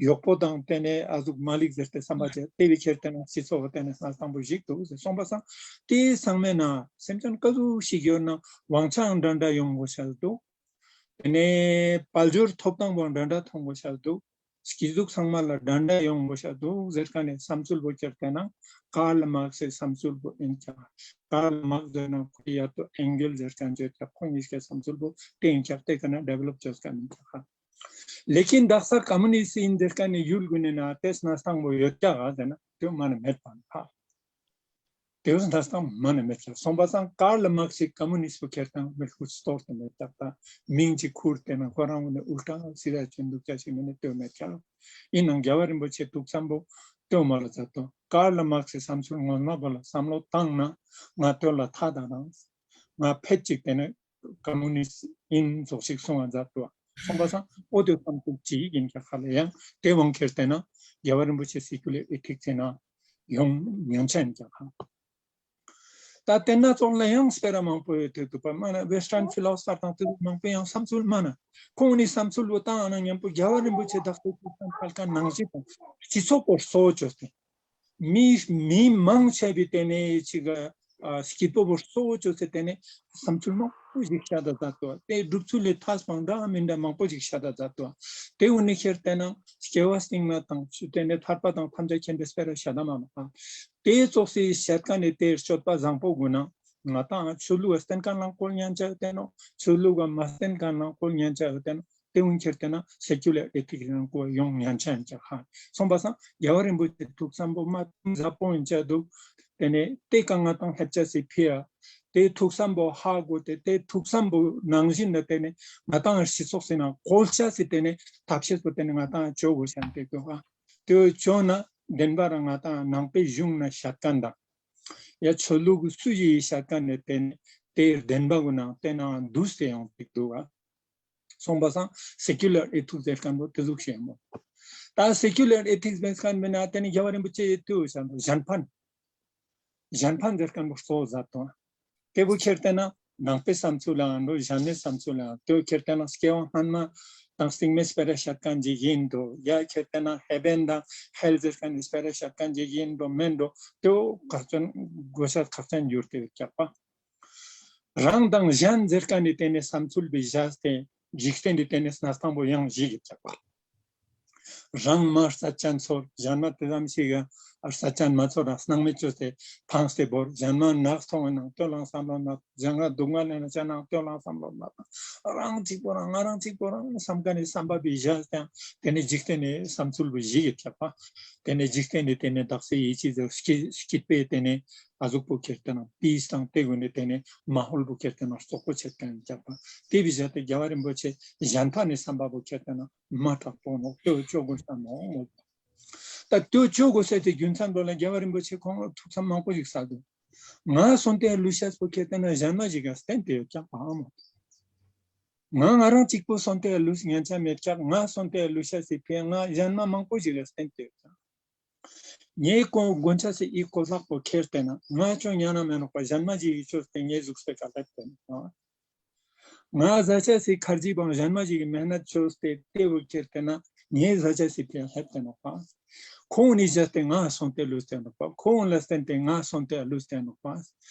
གཡོག་པོ་དང་ཏེ་ནེ་ཨ་ཟུག་མ་ལིག་ཟེར་ཏེ་བསམ་པ་ཅན་ཏེ་བི་ཁྱེར་ཏེ་ན་སྤྱི་ཚོགས་ཏེ་ནེ་ས་སྟངས་པོ་ཞིག་དུག་ཟེར་སོང་པ་སང་ཏེ་ཚང་མའི་ནང་སེམས་ཅན་ཀ་ཟུག་ཞིག་ཡོད་ན་དབང་ཆའང་འདྲ་འདྲ་ཡོང་གོས་ཤེས་དུག། ཏེ་ནེ་དཔལ་འབྱོར་ཐོབ་ཐང་པོ་འདྲ་འདྲ་ཐོང་གོས་ཤེས་དུག། སྐྱིད་སྡུག་ཚང་མ་ལ་འདྲ་འདྲ་ཡོང་གོས་ཤེས་དུག་ཟེར་ཁན་ནི་བསམ་ཚུལ་བོ་ཁྱེར་ཏེ་ན་ཀརལ་མཱརྐས་སི་བསམ་ཚུལ་བོ་ཨིན་ཀྱག། ཀརལ་མཱརྐས་ཟེར་ན་ཁོའི་ཡ་ཏོ་ཨེང་གེལ་ཟེར་ཁན་ཅོ་ཀྱག། ཁོ་ཉིས་ཀའི་བསམ་ཚུལ་བོ་ཏེ་ཨིན་ཀྱག། ཏེ་ཀ་ན་ཌེ་ཝེ་ལོབ་ཅོས་ཁན་ཨིན་ཀྱག་ཧ། ལེ་ཀིན་དག་ས་ཀོ་མུ་ནིསྟ་ཨིན་ཟེར་ཁན་ནི་ཡུལ་གུན་ནི་ནང་ཏེ་ས་ན་སྟངས་པོ་ཡོད་ཀྱག་ག་ཟེར་ན་ཏེ་མ་ནེ་མེད་པ་ཧ། ཏེ་བོ་ས་ན་སྟངས་མ་ནེ་མེད་ཀྱག། སོང་པ་སང་ཀརལ་མཱརྐས་སི་ཀོ་མུ་ནིསྟ་བོ་ཁྱེར་ཏེ་ན་མི་ལྷུ་སྟོར་ཏེ་མེད་ཀྱག། ད་མིང་ཅིག་ཁུར་ཏེ་ན་ཁོ་རང་ངོ་ནེ་ཨུལ་ཊ་སི་ར་ཅོ་དུག་ཅ་ཞིག་མེན་ན་ཏེ་བོ་མེད་ཀྱག། ཨིན་ནའང་རྒྱལ་བ་རིན་པོ་ཆེ་ཐུགས་བསམ་པོ་ཏེ་བོ་མ་ལ་མཛད་དོ། ཀརལ་མཱརྐས་སི་བསམ་ཚུལ་ངོ་མ་བོ་ལ་བསམ་བློ་བཏང་ན་ང་ཏེ་བོ་ལ་ཐད་ད་དང་ང་ཕེད་ཅིག་ཏེ་ནེ་ཀོ་མུ་ནིསྟ་ཨིན་ཙོགས་ཤིག་གསུང་བ་མཛད་དོ། སོང་པ་སང་འོ་ཏེ་བསམ་ཚུལ་ཅིག་ཨིན་ཀྱག་ཧ་ལ། ཡང་ཏེ་བོ་ཁྱེར་ཏེ་ན་རྒྱལ་བ་རིན་པོ་ཆེ་སེ་ཀུ་ལར་ཨེ་ཐིགས་ཟེར་ན་ཡོང་ཉན་ཆ་ཨིན་ཀྱག་ཧ། ད་ཏེ་ན་ཙོགས་ལ་ཡང་སྤེ་ར་མང་པོ་ཡོད་དེ་དུག་པ། མ་ན་ཝེསྟརན་ཕི་ལོ་སོ་ཕར་དང་ཏེ་མང་པོ་ཡང་བསམ་ཚུལ་མ་ན་ཁོང་ནི་བསམ་ཚུལ་བོ་བཏང་ན་ཉམ་པོ་རྒྱལ་བ་རིན་པོ་ཆེ་དག་ས་ཐུགས་བསམ་ཕལ་ཁ་ནང་བཞིན་དང་སྤྱི་ཚོགས་པོ་གཙོ་བོ་ཅོས་ཏེ་མི་མི་མང་ཆེ་བའི་ཏེ་ནེ་ཅིག་ག་ཨ་སྐྱིད་པོ་བོ་གཙོ་བོ་ཅོས་ཏེ་ཏེ་ནེ་བསམ་ཚུལ་མང་པོ་ཞིག་ཤད་ད་མཛད་དོ། ཏེ་སྒྲུབ་ཚུལ་ལས་ཐ་སྤང་འདྲ་མིན་འདྲ་མང་པོ་ཞིག་ཤད་ད་མཛད་དོ། ཏེ་འུ་ནི་ཁྱེར་ཏེ་ན་སྐྱེ་བ་སྟིང་ནེ་དང་ཏེ་ནེ་ཐར་པ་དང་ཐམས་ཅད་མཁྱེན་པའི་སྤེ་ར་ཤད་ད་མ་ནོག། ཏེ་ཙོགས་སི་ཤད་ཁན་ནི་ཏེ་སྤྱོད་པ་བཟང་པོ་གུན་ན་ང་ཏང་ཆོས་ལུགས་བསྟེན་ཁན་ལའང་བཀོལ་ཉན་ཆ་ཡོད་ཏེ་ནོག། ཆོས་ལུགས་མ་བསྟེན་ཁན་ལའང་བཀོལ་ཉན་ཆ་ཡོད་ཏེ་ནོག། ཏེ་འུ་ཁྱེར་ཏེ་ན་སེ་ཀུ་ལར་ཨེ་ཐིགས་ནང་ཀོ་ཡོང་ཉན་ཆ་ཨིན་ཀྱག་ཧ། སོང་པ་སང་རྒྱལ་བ་རིན་པོ་ཆེ་ཐུགས་བསམ་པོ་མ་ཟབ་པོ་ཨིན་ཆ་དུག། ཏེ་ནེ་ཏེ་ཀ་ང་ཏང་ཧེབ་ཆ་སི་ཕི་ཡ་ཏེ་ཐུགས་བསམ་པོ་ཧ་གོ་སྟེ་ཏེ་ཐུགས་བསམ་པོ་ནང་བཞིན་ལ་ཏེ་ནེ་ང་ཏང་སྤྱི་ཚོགས་སི་ནང་བཀོལ་ཆ་སི་ཏེ་ནེ་ཐབས་ཤེས་པོ་ཏེ་ནེ་ང་ཏང་ཅོ་གོས་ཤན་ཏེ་དུག་ཧ། ཏེ་ཅོ་ན་བདེན་པ་རང་ང་ཏང་ནང་པའི་གཞུང་ན་ཤད་ཁན་དང་ཡ་ཆོས་ལུགས་སུ་ཡི་ཤད་ཁན་ནི་ཏེ་ནེ་ཏེ་བདེན་པ་གུན་ནང་ཏེ་ནང་འདུས་ཏེ་ཡོང་ཏེ་དུག་ཧ། སོང་པ་སང་སེ་ཀུ་ལར་ཨེ་ཐིགས་ཟེར་ཁན་བོ་ཏེ་ཟུག་ཤེས་མོ། ད་སེ་ཀུ་ལར་ཨེ་ཐིགས་ཟེར་ཁན་མེན་ན་ཏེ་ནི་རྒྱལ་བ་རིན་པོ་ཆེ་ཡི་ཏུ་ཟེར་ན་གཞན་ཕན། གཞན་ཕན་ཟེར་ཁན་བོ་གཙོ་བོ་མཛད་དོ། ཏེ་བོ་ཁྱེར་ཏེ་ན་ནང་པའི་བསམ་ཚུལ་ལའང་འགྲོ་གཞན་མའི་བསམ་ཚུལ་ལའང་ཏེ་བོ་ཁྱེར་ཏེ་ན་སྐྱེ་བ་སྔན་མ་ དང་སྟིང་མའི་སྤེ་ར་ཤད་ཁན་ཅིག་ཨིན་འགྲོ། ཡ་ཁྱེར་ཏེ་ན་ཧེ་བེན་དང་ཧེལ་ཟེར་ཁན་ནི་སྤེ་ར་ཤད་ཁན་ཅིག་ཨིན་འགྲོ་མེན་འགྲོ། ཏེ་བོ་ཁག་ཅན་གོ་ཤེས་ཁག་ཅན་གྱུར་ཏེ་ཡོད་ཀྱག་པ། རང་དང་གཞན་ཟེར་ཁན་ནི་ཏེ་ནེ་བསམ་ཚུལ་བོ་བཞག་སྟེ་འཇིག་རྟེན་ནི་ཏེ་ནེ་གནས་སྟངས་པོ་ཡང་ཞིག་ཡོད་ཀྱག་པ། རང་མ་རྩ་ཅན་ཚོར་གཞན་མ་ཏེ་ཙམ་ཞིག་ག་རྩ་ཅན་མ་ཚོར་རང་སྣང་མེད་ཅོས་ཏེ་ཕངས་ཏེ་བོར། གཞན་མ་ནག་སོང་ངེ་ནང་ཏོ་ལང་བསམ་བློ་མ་གཞན་ལ་སྡུག་བསྔལ་ལེན་ན་ཅ་ནང་ཏོ་ལང་བསམ་བློ་མ་རང་གཅིག་པོ་རང་ང་རང་གཅིག་པོ་རང་བསམ་ཁན་ནི་བསམ་པ་བོ་བཞག་སྟེ་ཏེ་ནེ་འཇིག་རྟེན་ནི་བསམ་ཚུལ་བོ་ཞིག་ཡོད་ཀྱག་པ། ཏེ་ནེ་འཇིག་རྟེན་ནི་ཏེ་ནེ་དག་ས་ཡིད་ཆེས་ཟེར་སྐྱིད་སྐྱིད་པའི་ཏེ་ནེ་ཨ་ཟུག་པོ་ཁྱེར་ཏེ་ན་པིས་དང་ཏེ་གུན་ནི་ཏེ་ནེ་མ་ཧོལ་བོ་ཁྱེར་ཏེ་ན་རྩོག་པོ་ཆེད་ཁན་ཀྱག་པ། ཏེ་བི་ཞག་ཏེ་རྒྱལ་བ་རིན་པོ་ཆེ་གཞན་ཕན་ནི་བསམ་པ་བོ་ཁྱེར་ཏེ་ན་མ་དྲག་པོ་ནོག། ཏེ་བོ་ཅོ་གོས་ས་ནོག་མོལ། ད་ཏེ་བོ་ཅོ་གོས་ས་ཏེ་རྒྱུ་མཚན་པོ་ལ་རྒྱལ་བ་རིན་པོ་ཆེ་ཁོང་ཐུགས་བསམ་མང་པོ་ཞིག་སལ་དུག། ང་སོན་ཏེ་ལུས་ཤེས་པོ་ཁྱེར་ཏེ་ན་གཞན་མ་ཞིག་ག་བརྟེན་ཏེ་ཡོད་ཀྱག་པ་མོལ། ང་ང་རང་གཅིག་པོ་སོན་ཏེ་ལུས་ཉན་ཆ་མེད་ཀྱག། ང་སོན་ཏེ་ལུས་ཤེས་སི་ཕིའ་ང་གཞན་མ་མང་པོ་ཞིག་ག་བརྟེན་ཏེ་ཡོད་ཀྱག། ངའི་གོ་གོན་ཆས་སི་ཨི་གོས་ལག་པོ་ཁྱེར་ཏེ་ན་ང་ཅོ་ཉན་ན་མེ་ནོག་པ་གཞན་མ་ཞིག་གི་ཅོས་ཏེ་ངའི་ཟུགས་སི་ཀ་ལེབས་ཏེ་ནོག་པ། ང་ཟ་ཆས་སི་ཁར་ཇི་བང་གཞན་མ་ཞིག་གི་མེ་ནད་ཅོས་ཏེ་ཏེ་བོ་ཁྱེར་ཏེ་ན་ངའི་ཟ་ཆས་སི་ཕིའ་ལེབས་ཏེ་ནོག་པ། ཁོང་ནི་བཞག་སྟེ་ང་སོན་ཏེ་ལུས་ཏེ་ནོག་པ། ཁོང་ལ་བརྟེན་ཏེ་ང་སོན་ཏེ་ལུས་ཏེ་ནོག་པ།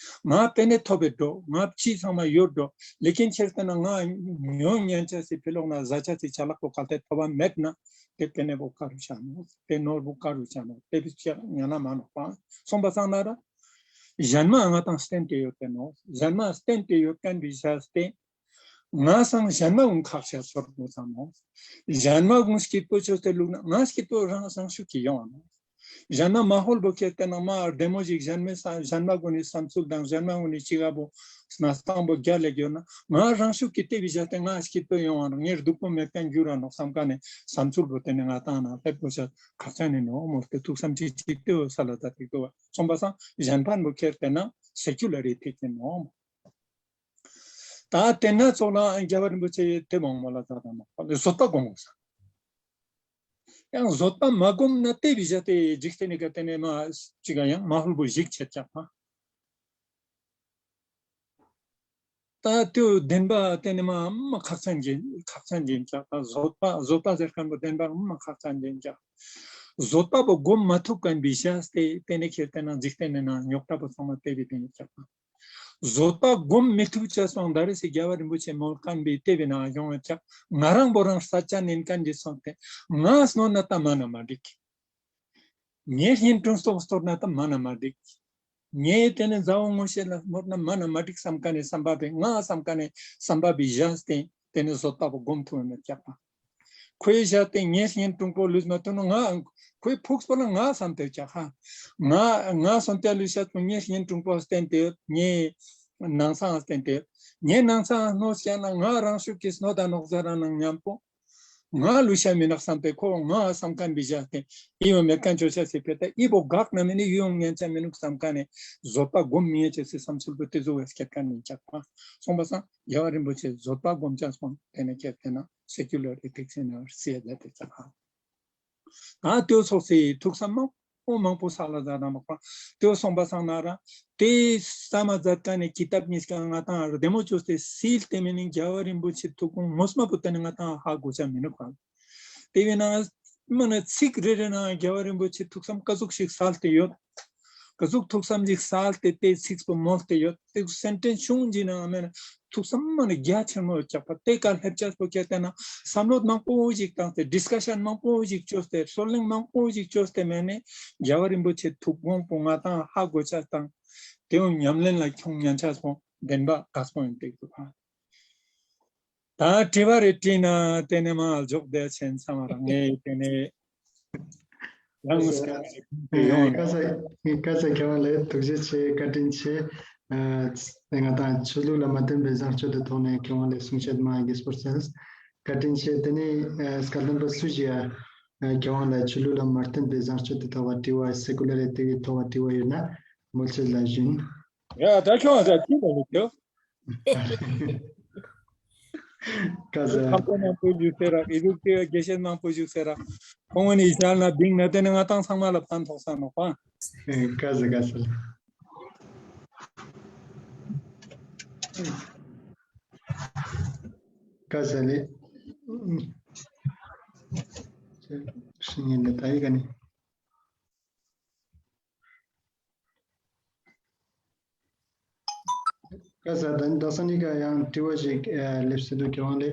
ང་པེ་ནེ་ཐོབ་པའི་འགྲོ་ང་ཕྱི་ཚང་མ་ཡོད་འགྲོ། ལེ་ཀིན་ཁྱེར་ཏེ་ན་ང་ཉོ་ཉན་ཆས་སི་ཕི་ལོག་ན་ཟ་ཆས་སི་ཆ་ལག་པོ་གལ་ཏེ་ཐོབ་པ་མེད་ན་ཏེ་པེ་ནེ་བོ་ཀ་རུ་ཆ་ནོག། ཏེ་ནོར་བོ་ཀ་རུ་ཆ་ནོག། ཏེ་བི་ཅག་ཉན་ན་མ་ནོག་པ། སོང་པ་སང་ན་ར་གཞན་མ་ང་དང་བརྟེན་ཏེ་ཡོད་ཏེ་ནོག། གཞན་མ་བརྟེན་ཏེ་ཡོད་ཁན་བི་ཞག་སྟེ་ང་སང་གཞན་མ་གུན་ཁག་ཆེ་ཚོར་དགོས་ས་མོ། གཞན་མ་གུན་སྐྱིད་པོ་ཅོས་ཏེ་ལུག་ན་ང་སྐྱིད་པོ་རང་སང་ཤུགས་ཀྱིས་ཡོང་བ་མོ། གཞན་མ་མ་ཧོལ་བོ་ཁྱེར་ཏེ་ན་མ་བདེ་མོ་ཞིག་གཞན་མའི་ས་གཞན་མ་གུན་ནི་བསམ་ཚུལ་དང་གཞན་མ་གུན་ནི་ཅི་ག་བོ་གནས་སྟངས་པོ་རྒྱལ་ལ་གྱུར་ན་ང་རང་ཤུགས་ཀྱིས་ཏེ་བི་ཞག་སྟེ་ང་སྐྱིད་པོ་ཡོང་བ་ནོག། ངའི་སྡུག་པོ་མེད་ཁན་གྱུར་ར་ནོག་བསམ་ཁན་ནི་བསམ་ཚུལ་བོ་ཏེ་ནེ་ང་དང་ན་ལེབ་དགོས་ཤེས་ཁག་ཅན་ནི་ནོག་མོ། ཏེ་ཐུགས་བསམ་ཅིག་ཅིག་ཏེ་བོ་སལ་ལ་ད་ཏིག་ཏོ་བ་སོང་པ་སང་གཞན་ཕན་བོ་ཁྱེར་ཏེ་ན་སེ་ཀུ་ལར་ཨི་ཐིག་ཨིན་ནོག་མོ། ད་ཏེ་ན་ཚོགས་ལ་རྒྱལ་བ་རིན་པོ་ཆེ་ཏེ་མང་མོ་ལ་ད་ད་མ་བཟོད་པ་སྒོམ་དགོས་ས། ཡང་བཟོད་པ་མ་སྒོམ་ན་ཏེ་བི་ཞག་སྟེ་འཇིག་རྟེན་ནི་ཀ་ཏེ་ནེ་མ་ཅི་ག་ཡང་མ་ཧོལ་བོ་ཞིག་ཆད་ཀྱག་པ། ད་ཏེ་བདེན་པ་ཏེ་ནེ་མ་མ་ཁག་ཅན་ཅིག་ཁག་ཅན་ཅིག་ཀྱག། ད་བཟོད་པ་བཟོད་པ་ཟེར་ཁན་བོ་བདེན་པ་མ་ཁག་ཅན་ཅིག་ཀྱག། བཟོད་པ་བོ་སྒོམ་མ་ཐུབ་ཁན་བི་ཞག་སྟེ་ཏེ་ནེ་ཁྱེར་ཏེ་ན་འཇིག་རྟེན་ནི་ན་རྙོག་དྲ་བོ་ཚང་མ་ཏེ་བི་ཏེ་ནེ་ཀྱག་པ། བཟོད་པ་སྒོམ་མི་ཐུབ་ཅེས་སོང་ད་རེས་སི་རྒྱལ་བ་རིན་པོ་ཆེ་མོལ་ཁན་བི་ཏེ་བི་ན་ཡོང་བ་ཅག་ང་རང་བོ་རང་རྩ་ཅན་ཨིན་ཁན་གྱི་སོང་སྟེ་ང་སྣོན་ན་ད་མ་ན་མ་འགྲིག། ངའི་གཉེན་དྲུང་སོགས་སྟོར་ན་ད་མ་ན་མ་འགྲིག། ངའི་ཏེ་ནེ་མཛའ་བོ་ངོ་ཤེས་ལ་སྟོར་ན་མ་ན་མ་འགྲིག་བསམ་ཁན་ནི་བསམ་པ་བི་ང་བསམ་ཁན་ནི་བསམ་པ་བི་ཞག་སྟེ་ཏེ་ནེ་བཟོད་པ་བོ་སྒོམ་ཐུབ་མེད་ཀྱག་པ། ཁོའི་ཞག་སྟེ་ངའི་གཉེན་དྲུང་པོ་ལུས་མ་ཐུབ་ན་ང་ཁོའི་ཕུགས་པོ་ལ་ང་བསམ་སྟེ་ཀྱག་ཧ། ང་ང་སོན་ཏེ་ལུས་ཤེས་པོ་ངའི་གཉེན་དྲུང་པོ་བརྟེན་ཏེ་ཡོད། ངའི་ནང་ཚང་བརྟེན་ཏེ་ཡོད། ངའི་ནང་ཚང་སྣོད་ཅན་ན་ང་རང་ཤུགས་ཀྱིས་སྣོད་ད་ནོག་ཟེར་ར་ནང་མཉམ་པོ་ང་ལུས་ཤེས་མི་ནོག་བསམ་སྟེ་ཁོ་ང་བསམ་ཁན་བི་ཞག་སྟེ་ཨི་བོ་མེད་ཁན་ཅོ་ཤེས་སི་ཕི་ཏ་ཨི་བོ་དགག་ན་མི་ནི་ཡོང་ཉན་ཆ་མི་ནུག་བསམ་ཁན་ནི་བཟོད་པ་སྒོམ་མི་ཉན་ཅེས་སི་བསམ་ཚུལ་བོ་ཏེ་ཟུག་བས་སྐྱེད་ཁན་ནི་ཀྱག་པ། སོང་པ་སང་རྒྱལ་བ་རིན་པོ་ཆེ་བཟོད་པ་སྒོམ་ཅེས་སོང་ཏེ་ནེ་ཁྱེར་ཏེ་ན་སེ་ཀུ་ལར་ཨི་ཐིག་སི་ནང་སི་ཡ་ད་ཏེ་ཙ་ཧ། ད་ཏེ་ཚོགས་སི་ཐུགས་བསམ་མང་པོ་མང་པོ་སལ་ལ་ཛད་ན་མ་ཁོ་ཏེ་སོང་པ་སང་ན་ར་ཏེ་ས་མ་ཛད་ཁན་ནི་ཀི་ཏབ་ཉིས་ཀ་ང་དང་རྡེ་མོ་ཅོས་ཏེ་སིལ་ཏེ་མེ་ནི་རྒྱལ་བ་རིན་པོ་ཆེ་ཐུགས་དགོངས་ངོ་མ་བོ་ཏེ་ནི་ང་དང་ཧ་གོ་ཆ་མི་ནུག་པ། ཏེ་བས་ན་མ་ན་ཚིག་རེ་རེ་ན་རྒྱལ་བ་རིན་པོ་ཆེ་ཐུགས་བསམ་ཀ་ཟུག་ཞིག་སལ་ཏེ་ཡོད། ཀ་ཟུག་ཐུགས་བསམ་ཞིག་སལ་ཏེ་ཏེ་ཚིག་པོ་མོལ་ཏེ་ཡོད། ཏེ་སེན་ཊེན་སི་ཆུང་ཅིག་ན་མེ་ན་ཐུགས་བསམ་མ་ན་རྒྱ་ཆེན་མོ་ཡོད་ཀྱག་པ། ཏེ་ཀ་ལྷེབ་ཅེས་པོ་ཁྱེར་ཏེ་ན་བསམ་བློ་མང་པོ་ཞིག་བཏང་སྟེ་ཌིས་ཀ་ཤན་མང་པོ་ཞིག་ཅོས་ཏེ་རྩོད་གླེང་མང་པོ་ཞིག་ཅོས་ཏེ་མེ་ནི་རྒྱལ་བ་རིན་པོ་ཆེ་ཐུགས་དགོངས་པོ་ང་དང་ཧ་གོ་ཆ་དང་ཏེ་བོ་ཉམས་ལེན་ལ་ཁྱོང་ཉན་ཆ་སོང་བདེན་པ་དགའ་སོང་ཡིན་ཏེ་གུ་ཧ། ད་དྲི་བ་རེ་དྲིས་ན་ཏེ་ནེ་མ་འཇོག་བདེ་ཆེན་ཚང་མ་རང་ངེ་ཏེ་ནེ་ཡང་སྐད་ཡོང་། ཀ་ས་ཀ་ས་མཁས་དབང་ལེ་ཐུགས་རྗེ་ཆེ་བཀའ་དྲིན་ཆེ། ཨ་ང་དང་ཆོས་ལུགས་ལ་མ་བརྟེན་པའི་བཟང་སྤྱོད་དེ་ཐོག་ནེ་མཁས་དབང་ལེ་གསུང་བཤད་མ་རྒྱས་པོ་སལ། བཀའ་དྲིན་ཆེ། ཏེ་ནེ་ཨ་སྐལ་ལྡན་པ་སུ་ཞིག་ཡ་ཨ་མཁས་དབང་ལ་ཆོས་ལུགས་ལ་མ་བརྟེན་པའི་བཟང་སྤྱོད་དེ་ཐོག་བ་དྲི་བ་སེ་ཀུ་ལར་ཨི་ཐིག་གི་ཐོག་བ་དྲི་བ་ཡོད་ན་མོལ་ཆེད་ལ་ཞུན། ཡ་ད་ཁྱོང་ས་ཅི་མོལ་ལེ་ཁྱོ། ཀ་ས། ཁམས་པ་མང་པོ་བཞུགས་ཟེར་ར། ཨི་ཟུག་ཏེ་དགེ་བཤེས་མང་པོ་བཞུགས་ཟེར་ར། ཁོང་ནི་ཞལ་ན་བིང་ན་ཏེ་ནི་ང་དང་ཚང་མ་ལ་ཕན་ཐོགས་ས་ནོག་པ། ཀ་ས་ཀ་ས་ལེ། ཀ་ས་ལེ། ཡིན་ལེ་ད་ཡི་ག་ནི། ཀ་ས་ད་ད་ས་ནི་ཀ་ཡང་དྲི་བ་ཞིག་ཨ་ལེབས་སེ་དུ་ཁྱེར་བ་ལེ།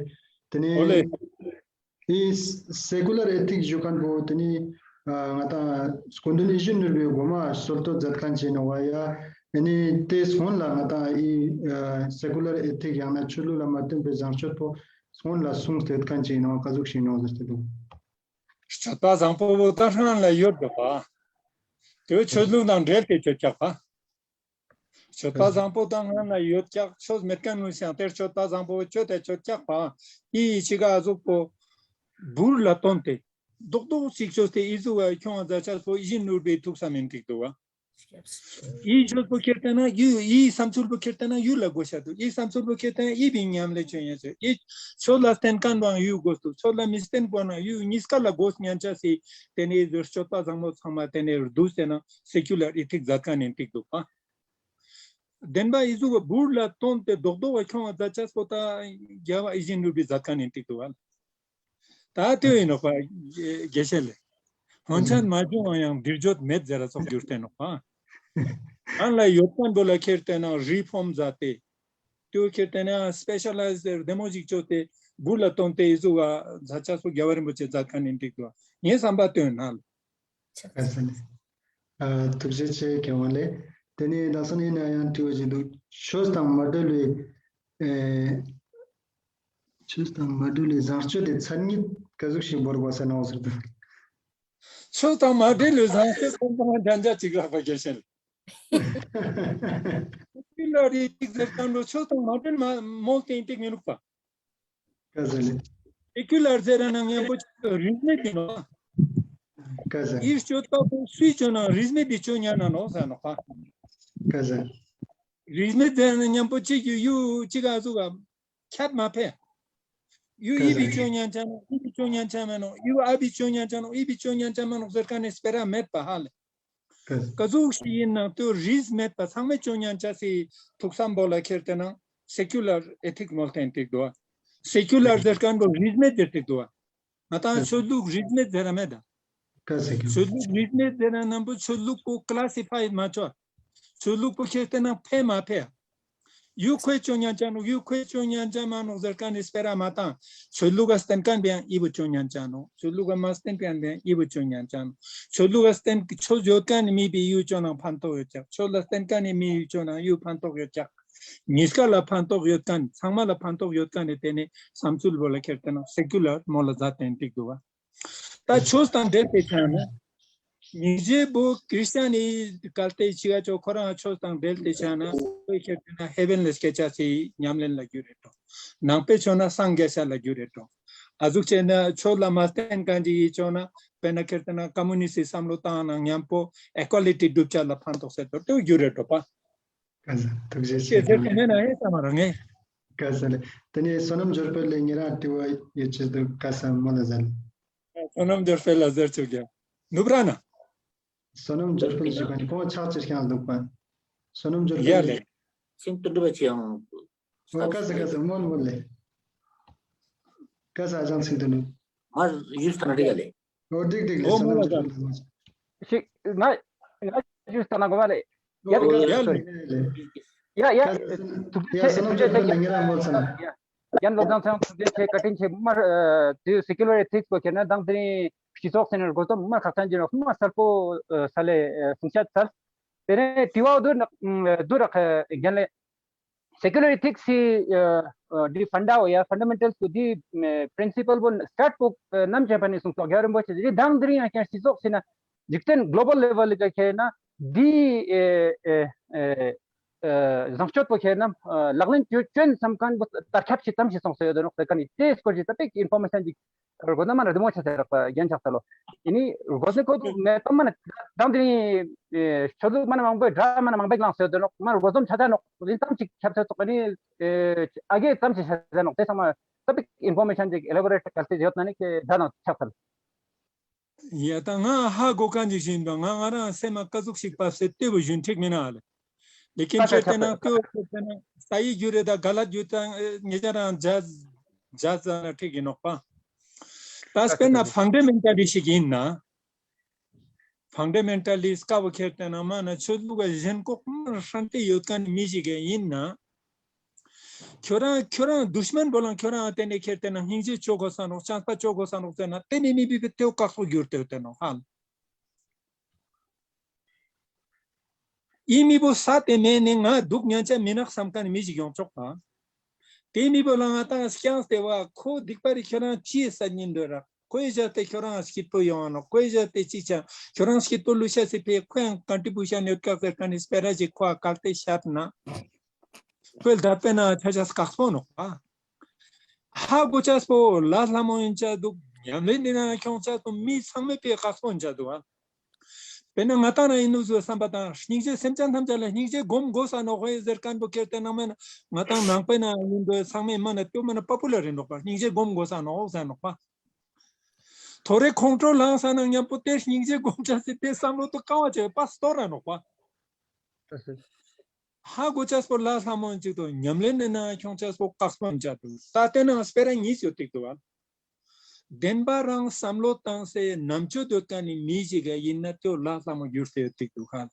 དེ་ནི་འོ་ལེ། ཨི་སེ་ཀུ་ལར་ཨེ་ཐིག་ཞུ་མཁན་པོ་དེ་ནི་ཨ་ང་ཏང་སྐུ་མདུན་ཡིད་བཞིན་ནོར་བུའི་གོ་མ་སྲོལ་གཏོད་མཛད་མཁན་ཅིག་ཡིན་ནོག་པ་ཡ། ཨ་ནི་དེ་སྔོན་ལ་ང་ཏང་ཨི་ཨ་སེ་ཀུ་ལར་ཨེ་ཐིག་ཡང་ན་ཆོས་ལུགས་ལ་མ་བརྟེན་པའི་བཟང་སྤྱོད་པོ་སྔོན་ལ་གསུངས་ཏེ་ཡོད་མཁན་ཅིག་ཡིན་ནོག་ག་ཟུག་ཞིག་ཡིན་ནོག་ཟེར་ཏེ་འདུག་སྤྱོད་པ་བཟང་པོ་བོ་ད་སྔན་ལ་ཡོད་དོ་པ། དེ་བས་ཆོས་ལུགས་དང་འབྲེལ་ཏེ་ཆོས་ཀྱག་པ། སྤྱོད་པ་བཟང་པོ་ད་སྔན་ལ་ཡོད་ཀྱག་ཆོས་མེད་མཁན་ནུ་ཞིག་དེར་སྤྱོད་པ་བཟང་པོ་བོ་ཆོས་དེ་ཆོས་ཀྱག་པ། ཨི་ཅི་ག་ཟུག་པོ་བུར་ལ་བཏོན་ཏེ་རྡོག་རྡོག་ཅིག་ཅོས་ཏེ་ཨི་ཟུག་བ་ཁྱོང་ང་མཛད་ཅེས་པོ་ཡིད་བཞིན་ནོར་བུའི་ཐུགས་བསམ་ཡིན་ཏིག་འདུག་བ། ཨི་ཆོས་པོ་ཁྱེར་ཏེ་ན་ཡུ་ཨི་བསམ་ཚུལ་པོ་ཁྱེར་ཏེ་ན་ཡུ་ལ་དགོས་ཤ་འདུག་ཨི་བསམ་ཚུལ་པོ་ཁྱེར་ཏེ་ན་ཨི་བི་ཉམས་ལེན་ཅོ་ཡིན་ཟེར། ཨི་ཆོས་ལ་བརྟེན་མཁན་པའང་ཡུ་དགོས་འདུག་ཆོས་ལ་མི་བརྟེན་པ་ན་ཡུ་གཉིས་ཀ་ལ་དགོས་ཉན་ཅེས་སི་དེ་ནས་ཟེར་སྤྱོད་པ་བཟང་པོ་ཚང་མ་དེ་ནས་བསྡུས་ཏེ་ན་སེ་ཀུ་ལར་ཨེ་ཐིག་མཛད་མཁན་ཡིན་ཏིག་འདུག་པ། བདེན་པ་ཨི་ཟུག་བུར་ལ་བཏོན་ཏེ་རྡོག་རྡོག་བ་ཁྱོང་ང་མཛད་ཅེས་པོ་ད་རྒྱལ་བ་ཡིད་བཞིན་ནོར་བུའི་མཛད་མཁན་ཡིན་ཏིག་འདུག་བ། ད་དེ་ཡིན་ནོག་པ། དགེ་བཤེས་ལེ། སྔོན་ཆད་མ་བྱུང་བ་ཡང་འདིར་བརྗོད་མེད་ཟེར་ར་ཚོགས་གྱུར་ཏེ་ནོག་པ། ཨན་ལ་ཡོད་མཁན་པོ་ལ་ཁྱེར་ཏེ་ན་རི་ཕོམ་མཛད་དེ། དེ་ཁྱེར་ཏེ་ན་སྤེ་ཤ་ལའིཛ་བདེ་མོ་ཞིག་ཅོས་ཏེ་བུར་ལ་བཏོན་ཏེ་ཨི་ཟུག་བ་མཛད་ཅེས་པོ་རྒྱལ་བ་རིན་པོ་ཆེ་མཛད་མཁན་ཡིན་ཏིག་འདུག་བ། ངའི་བསམ་པ་དོན་ན། ཨ་ཐུགས་རྗེ་ཆེ་མཁས་དབང་ལེ། དེ་ནས་ད་སོ་ནི་ན་ཡང་དྲི་བ་ཞིག་འདུག་ཆོས་དང་མ་འབྲེལ་བའི་ཨེ་ཆོས་དང་མ་འབྲེལ་བའི་བཟང་སྤྱོད་དེ་མཚན་ཉིད་ག་ཟུག་ཞིག་བོར་དགོས་ས་ནོག་ཟེར་དུ། ཆོས་དང་མ་འབྲེལ་བའི་བཟང་སྤྱོད་ཁོང་ཚང་འདྲ་འདྲ་ཅིག་རག་པ་དགེ་བཤེས། སེ་ཀུ་ལར་ཨེ་ཐིག་ཟེར་མཁན་པོ་ཆོས་དང་མ་འབྲེལ་མ་མོལ་ཏེ་ཡིན་ཏིག་མི་རུག་པ། ཀ་ཟེར་ལེ། སེ་ཀུ་ལར་ཟེར་ར་ན་མཉམ་པོ་རིས་མེད་ཡིན་ནོག་ཀ་ཟེར། ཨི་སྤྱོད་པ་པོ་སུའི་ཅོ་ན་རིས་མེད་དེ་ཅོ་ཉན་ན་ནོག་ཟེར་ནོག་པ། ཀ་ཟེར། རིས་མེད་ཟེར་ན་མཉམ་པོ་ཅིག་ཡུ་ཡུ་ཅིག་ག་ཟུག་ག་ཁྱད་མ་ཕེ། ཡུ་ཨི་བི་ཅོ་ཉན་ཅ་ནོག་ཨི་བི་ཅོ་ཉན་ཅ་མ་ནོག་ཡུ་ཨ་བི་ཅོ་ཉན་ཅ་ནོག་ཨི་བི་ཅོ་ཉན་ཅ་མ་ནོག་ཟེར་མཁན་ནི་སྤེ་ར་མེད་པ་ཧ་ལེ། ཀ་ཟུག་ཞིག་ཡིན་ནང་དུ་རིས་མེད་པ་ཚང་མས་ཅོ་ཉན་ཅ་སི་ཐུགས་བསམ་པོ་ལ་ཁྱེར་ཏེ་ན་སེ་ཀུ་ལར་ཨེ་ཐིག་མོལ་ཏེ་ཡིན་ཏིག་འདུག་བ། སེ་ཀུ་ལར་ཟེར་མཁན་པོ་རིས་མེད་ཟེར་ཏིག་འདུག་བ། ང་ཏང་ཆོས་ལུགས་རིས་མེད་ཟེར་ར་མེད་ད། ཆོས་ལུགས་རིས་མེད་ཟེར་ན་ནམ་པོ་ཆོས་ལུགས་པོ་ཀླ་སི་ཕའི་མ་ཆོག་ཆོས་ལུགས་པོ་ཁྱེར་ཏེ་ན་ཕེ་མ་ཕེ། ཡུ་ཁོའི་ཅོ་ཉན་ཅ་ནོག་ཡུ་ཁོའི་ཅོ་ཉན་ཅ་མ་ནོག་ཟེར་མཁན་ནི་སྤེ་ར་མ་བཏང་། ཆོས་ལུགས་ལ་བརྟེན་མཁན་པའང་ཨི་བོ་ཅོ་ཉན་ཅ་ནོག་ཆོས་ལུགས་ལ་མ་བརྟེན་མཁན་པའང་ཨི་བོ་ཅོ་ཉན་ཅ་ནོག་ཆོས་ལུགས་ལ་བརྟེན་ཆོས་ཡོད་མཁན་ནི་མི་བི་ཡུ་ཅོ་ནང་ཕན་ཐོགས་ཡོད་ཀྱག་ཆོས་ལ་བརྟེན་མཁན་ནི་མི་ཡུ་ཅོ་ནང་ཡུ་ཕན་ཐོགས་ཡོད་ཀྱག་ཉིས་ཀ་ལ་ཕན་ཐོགས་ཡོད་མཁན་ཚང་མ་ལ་ཕན་ཐོགས་ཡོད་མཁན་ནི་དེ་ནི་བསམ་ཚུལ་བོ་ལ་ཁྱེར་ཏེ་ན་སེ་ཀུ་ལར་མོལ་ལ་མཛད་དེ་ཡིན་ཏིག་འདུག་བ། ད་ཆོས་དང་འབྲེལ་ཏེ་ཆ་ན། སྙིང་རྗེ་བོ་ཁྲིས་ཅན་ནི་གལ་ཏེ་ཅི་ག་ཅོ་ཁོ་རང་ཆོས་དང་འབྲེལ་ཏེ་ཆ་ན་ཁོའི་ཁྱེར་ཏེ་ན་ཧེ་ཝན་ལ་སྐྱེ་ཅ་སི་ཉམས་ལེན་ལ་རྒྱུ་རེད་དོ། ནང་པའི་ཆོས་ན་སངས་རྒྱས་ས་ལ་རྒྱུ་རེད་དོ། ཨ་ཟུག་བྱས་ན་ཆོས་ལ་མ་བརྟེན་མཁན་ཅིག་གི་ཆོས་ན་དཔེར་ན་ཁྱེར་ཏེ་ན་ཀོ་མུ་ནིསྟ་སི་བསམ་བློ་བཏང་ན་མཉམ་པོ་ཨི་ཀོ་ལི་ཊི་སྒྲུབ་ཅ་ལ་ཕན་ཐོགས་སེ་དོ་དེ་རྒྱུ་རེད་དོ་པ། ཀ་ས་ཐུགས་རྗེ་ཆེ། ཀ་ས་ལེ། དེ་ནས་བསོད་ནམས་འབྱོར་འཕེལ་ལེ་ཉེ་རང་དྲི་བ་ཡོད་ཅེས་འདུག་ཀ་ས་མོལ་ལ་ཟེར། བསོད་ནམས་འབྱོར་འཕེལ་ལ་ཟེར་ཅུག་ཡ། ནུབ་ར་ན། བསོད་ནམས་འབྱོར་འཕེལ་ཞུ་མཁན་ཁོང་ཕྱག་ཅིག་རྐྱང་འདུག་པ། བསོད་ནམས་འབྱོར་འཕེལ་ལེ། ཤིང་དུ་འགྲུབ་པ་ཅི་ཡང་། ཨོ་ཀ་ས་ཀ་ས་མོལ་མོལ་ལེ། ཀ་ས་ཨ་ཅང་ཤིང་དུ་འགྲུབ། མ་ཡུས་ཐ་ན་རི་ག་ལེ། ཨོ་འགྲིག་འགྲིག་ལེ། ཨོ་བསོད་ནམས་འབྱོར་འཕེལ་ལ་ཟེར། ཤིག་ང་ང་ཞུས་ཏ་ན་གོ་བ་ལེ། ཡ་ཡ་ཡ་ལེ། ཡ་ཡ་ཐུགས་རྗེ་ཆེ། ཐུགས་རྗེ་ཆེ། ཡ་ཡ་ལོ་ཙང་ཚང་ཐུགས་རྗེ་ཆེ། བཀའ་དྲིན་ཆེ། མར་དེ་སེ་ཀུ་ལར་ཨེ་ཐིགས་པོ་ཁྱེར་ན་དང་དེ་རིང་སྤྱི་ཚོགས་ཟེར་ནས་གོ་ཚོམ་མར་ཁག་ཅན་གྱི་ནོག་མར་གསལ་པོ་ས་ལེ་གསུང་བཤད་ཚར། དེ་ནས་དྲི་བ་དུ་དུ་རག་རྒན་ལེ། སེ་ཀུ་ལར་ཨེ་ཐིགས་སི་འདི་ཕན་ཌ་བོ་ཡ་ཕན་ཌ་མེན་ཊལ་སི་འདི་པྲིན་སི་པལ་བོ་སི་ཊཱརྚ་བོ་ནམ་ཅན་པ་ནི་གསུངས་སོག་རྒྱལ་བ་རིན་པོ་ཆེ་འདི་དང་དེ་རིང་ཡང་ཁྱེད་སྤྱི་ཚོགས་ཟེར་ན་འཇིག་རྟེན་གློ་བལ་ལེ་བལ་ལ་ཁྱེར་ན་འདི་བཟང་སྤྱོད་པོ་ཁྱེར་ན་ལག་ལེན་ཅོ་ཅོན་བསམ་མཁན་བོ་དར་ཁྱབ་ཞིག་ཙམ་ཞིག་སོང་སོ་ཡོད་དོ་ནོག་ཟེར་མཁན་ནི་དེ་སྐོར་ཞིག་ད་པེག་ཨིན་ཕོར་མེ་ཤན་ཞིག་རྒོ་ན་མ་ན་རི་མོ་ཆ་ཟེར་རག་པ་རྒྱན་ཆགས་ས་ལོ། ཨི་ནི་རྒོ་ཟེ་ཁོ་ཏུ་མེ་ཏོ་མ་ན་དང་དེ་ནི་ཆོས་ལུགས་མ་ན་མང་པོའི་སྒྲ་མ་ན་མང་པོའི་ལངས་སོ་དོ་ནོག་མ་རྒོ་ཟོམ་ཆ་ཆ་ནོག་ཨིན་ཙམ་ཞིག་ཁྱབ་ས་ཏོག་ཨི་ནི་ཨ་གེ་ཙམ་ཞིག་ཆ་ཆ་ནོག་དེ་ཚང་མ་ད་པེག་ཨིན་ཕོར་མེ་ཤན་ཅིག་ཨེ་ལེ་བོ་རེཊ་གལ་ཏེ་ཡོད་ན་ནི་ཁྱེད་ད་ནང་ཆགས་ས་ལོ། ཡ་ད་ང་ཧ་གོ་མཁན་ཅིག་ཞིག་ཡིན་པ་ང་ང་རང་སེམས་མ་ཀ་ཟུག་ཞིག་བབས་སེ་ལྟོས་བུ་ཞུན་ཁྲིག་མིན་ན་ལེ། ལེ་ཀིན་ཁྱེད་དེ་ན་ལྟོས་ཁྱེད་དེ་ན་ས་ཡི་རྒྱུ་རེད་ད་ག་ལ་རྒྱུ་ད་ངེད་ཅག་རང་ཇ་ཇ་ཟ་ན་ཁྲིག་ཡིན་ནོག་པ། ད་དཔེར་ན་ཕན་ཌ་མེན་ཊ་ལི་སི་ཞིག་ཡིན་ན། ཕན་ཌ་མེན་ཊ་ལི་སི་ཀ་བོ་ཁྱེར་ཏེ་ན་མ་ན་ཆོས་ལུགས་ཀ་གཞན་ཁོག་མ་ཧྲན་ཏེ་ཡོད་མཁན་མི་ཞིག་ཡིན་ན། ཁྱོ་རང་ཁྱོ་རང་དུཤ་མན་བོ་ལང་ཁྱོ་རང་དེ་ནས་ཁྱེར་ཏེ་ན་སྙིང་རྗེ་ཅོ་དགོས་ས་ནོག་བྱམས་པ་ཅོ་དགོས་ས་ནོག་ཟེར་ན་དེ་ནས་མི་བི་བི་དེའོ་བཀག་སོ་གྱུར་ཏེ་ཡོད་དེ་ནོག་ཧ་ལ། ཡིན་མི་བོ་ས་དེ་མེད་ནས་ང་སྡུག་ཉན་ཆ་མི་ནག་བསམ་མཁན་མི་ཞིག་ཡོང་ཆོག་པ། དེ་མི་བོ་ལ་ང་ཏང་སྐྱངས་ཏེ་བ་ཁོ་སྡིག་པ་རེ་ཁྱོ་རང་ཅི་ས་ཉིན་འདོད་ར། ཁོའི་ཞག་དེ་ཁྱོ་རང་སྐྱིད་པོ་ཡོང་ང་ནོག། ཁོའི་ཞག་དེ་ཅི་ཆ་ཁྱོ་རང་སྐྱིད་པོ་ལུས་ཤ་སི་ཕེ་ཁོ་ཡང་ཀོན་ཊི་བུ་ཤན་ཡོད་ཀྱག་ཟེར་མཁན་ནི་སྤེ་ར་ཞིག་ཁོ་ཨ་བཀལ་ཏེ་ཤད་ན། ཁོའི་ད་དཔེར་ན་ཆ་ཆ་བཀག་སོ་ནོག་པ། ཧ་གོ་ཆས་པོ་ལ་ལྷ་མོ་ཡིན་ཆ་འདུག། ཉམས་ལེན་འདི་ན་ཁྱོང་ཆས་པོ་མི་ཚང་མའི་ཕེ་བཀག་སོ་ཡིན་ཆ་འདུག་ཨ། དཔེར་ན་ང་ཏང་ན་ཡིན་ནུག་ཟོ་བསམ་པ་དང་སྙིང་རྗེ་སེམས་ཅན་ཐམས་ཅད་ལ་སྙིང་རྗེ་སྒོམ་དགོས་ས་ནོག་ཧོ་ཟེར་མཁན་པོ་ཁྱེར་ཏེ་ནང་མེད་ན་ང་ཏང་ནང་པའི་ན་ཡིན་འདུག་ཚང་མས་མ་ན་ཏོ་མ་ན་པོ་པུ་ལར་ཡིན་ནོག་པ། སྙིང་རྗེ་སྒོམ་དགོས་ས་ནོག་ཟེར་ནོག་པ། ཐོ་རེ་ཁོང་ཁྲོ་ལངས་ས་ན་མཉམ་པོ་དེ་སྙིང་རྗེ་སྒོམ་ཆ་སི་དེ་བསམ་བློ་དུ་ཀ་བ་ཆེ་བ་སྟོར་ར་ནོག་པ། ཧ་གོ་ཆས་པོ་ལ་ལྷ་མོ་ཡིན་ཅིག་དུ་ཉམས་ལེན་ནི་ན་ཁྱོང་ཆས་པོ་བཀག་སྤོ་ཡིན་ཆ་དུ་ད་དེ་ན་སྤེ་ར་གཉིས་ཡོད་ཏིག་དུ་བ། བདེན་པ་རང་བསམ་བློ་བཏང་སའི་རྣམ་དཔྱོད་ཡོད་མཁན་ནི་མི་ཞིག་ག་ཡིན་ན་དེའོ་ལ་ལྷ་མོ་གྱུར་ཏེ་ཡོད་ཏིག་དུ་ཧ།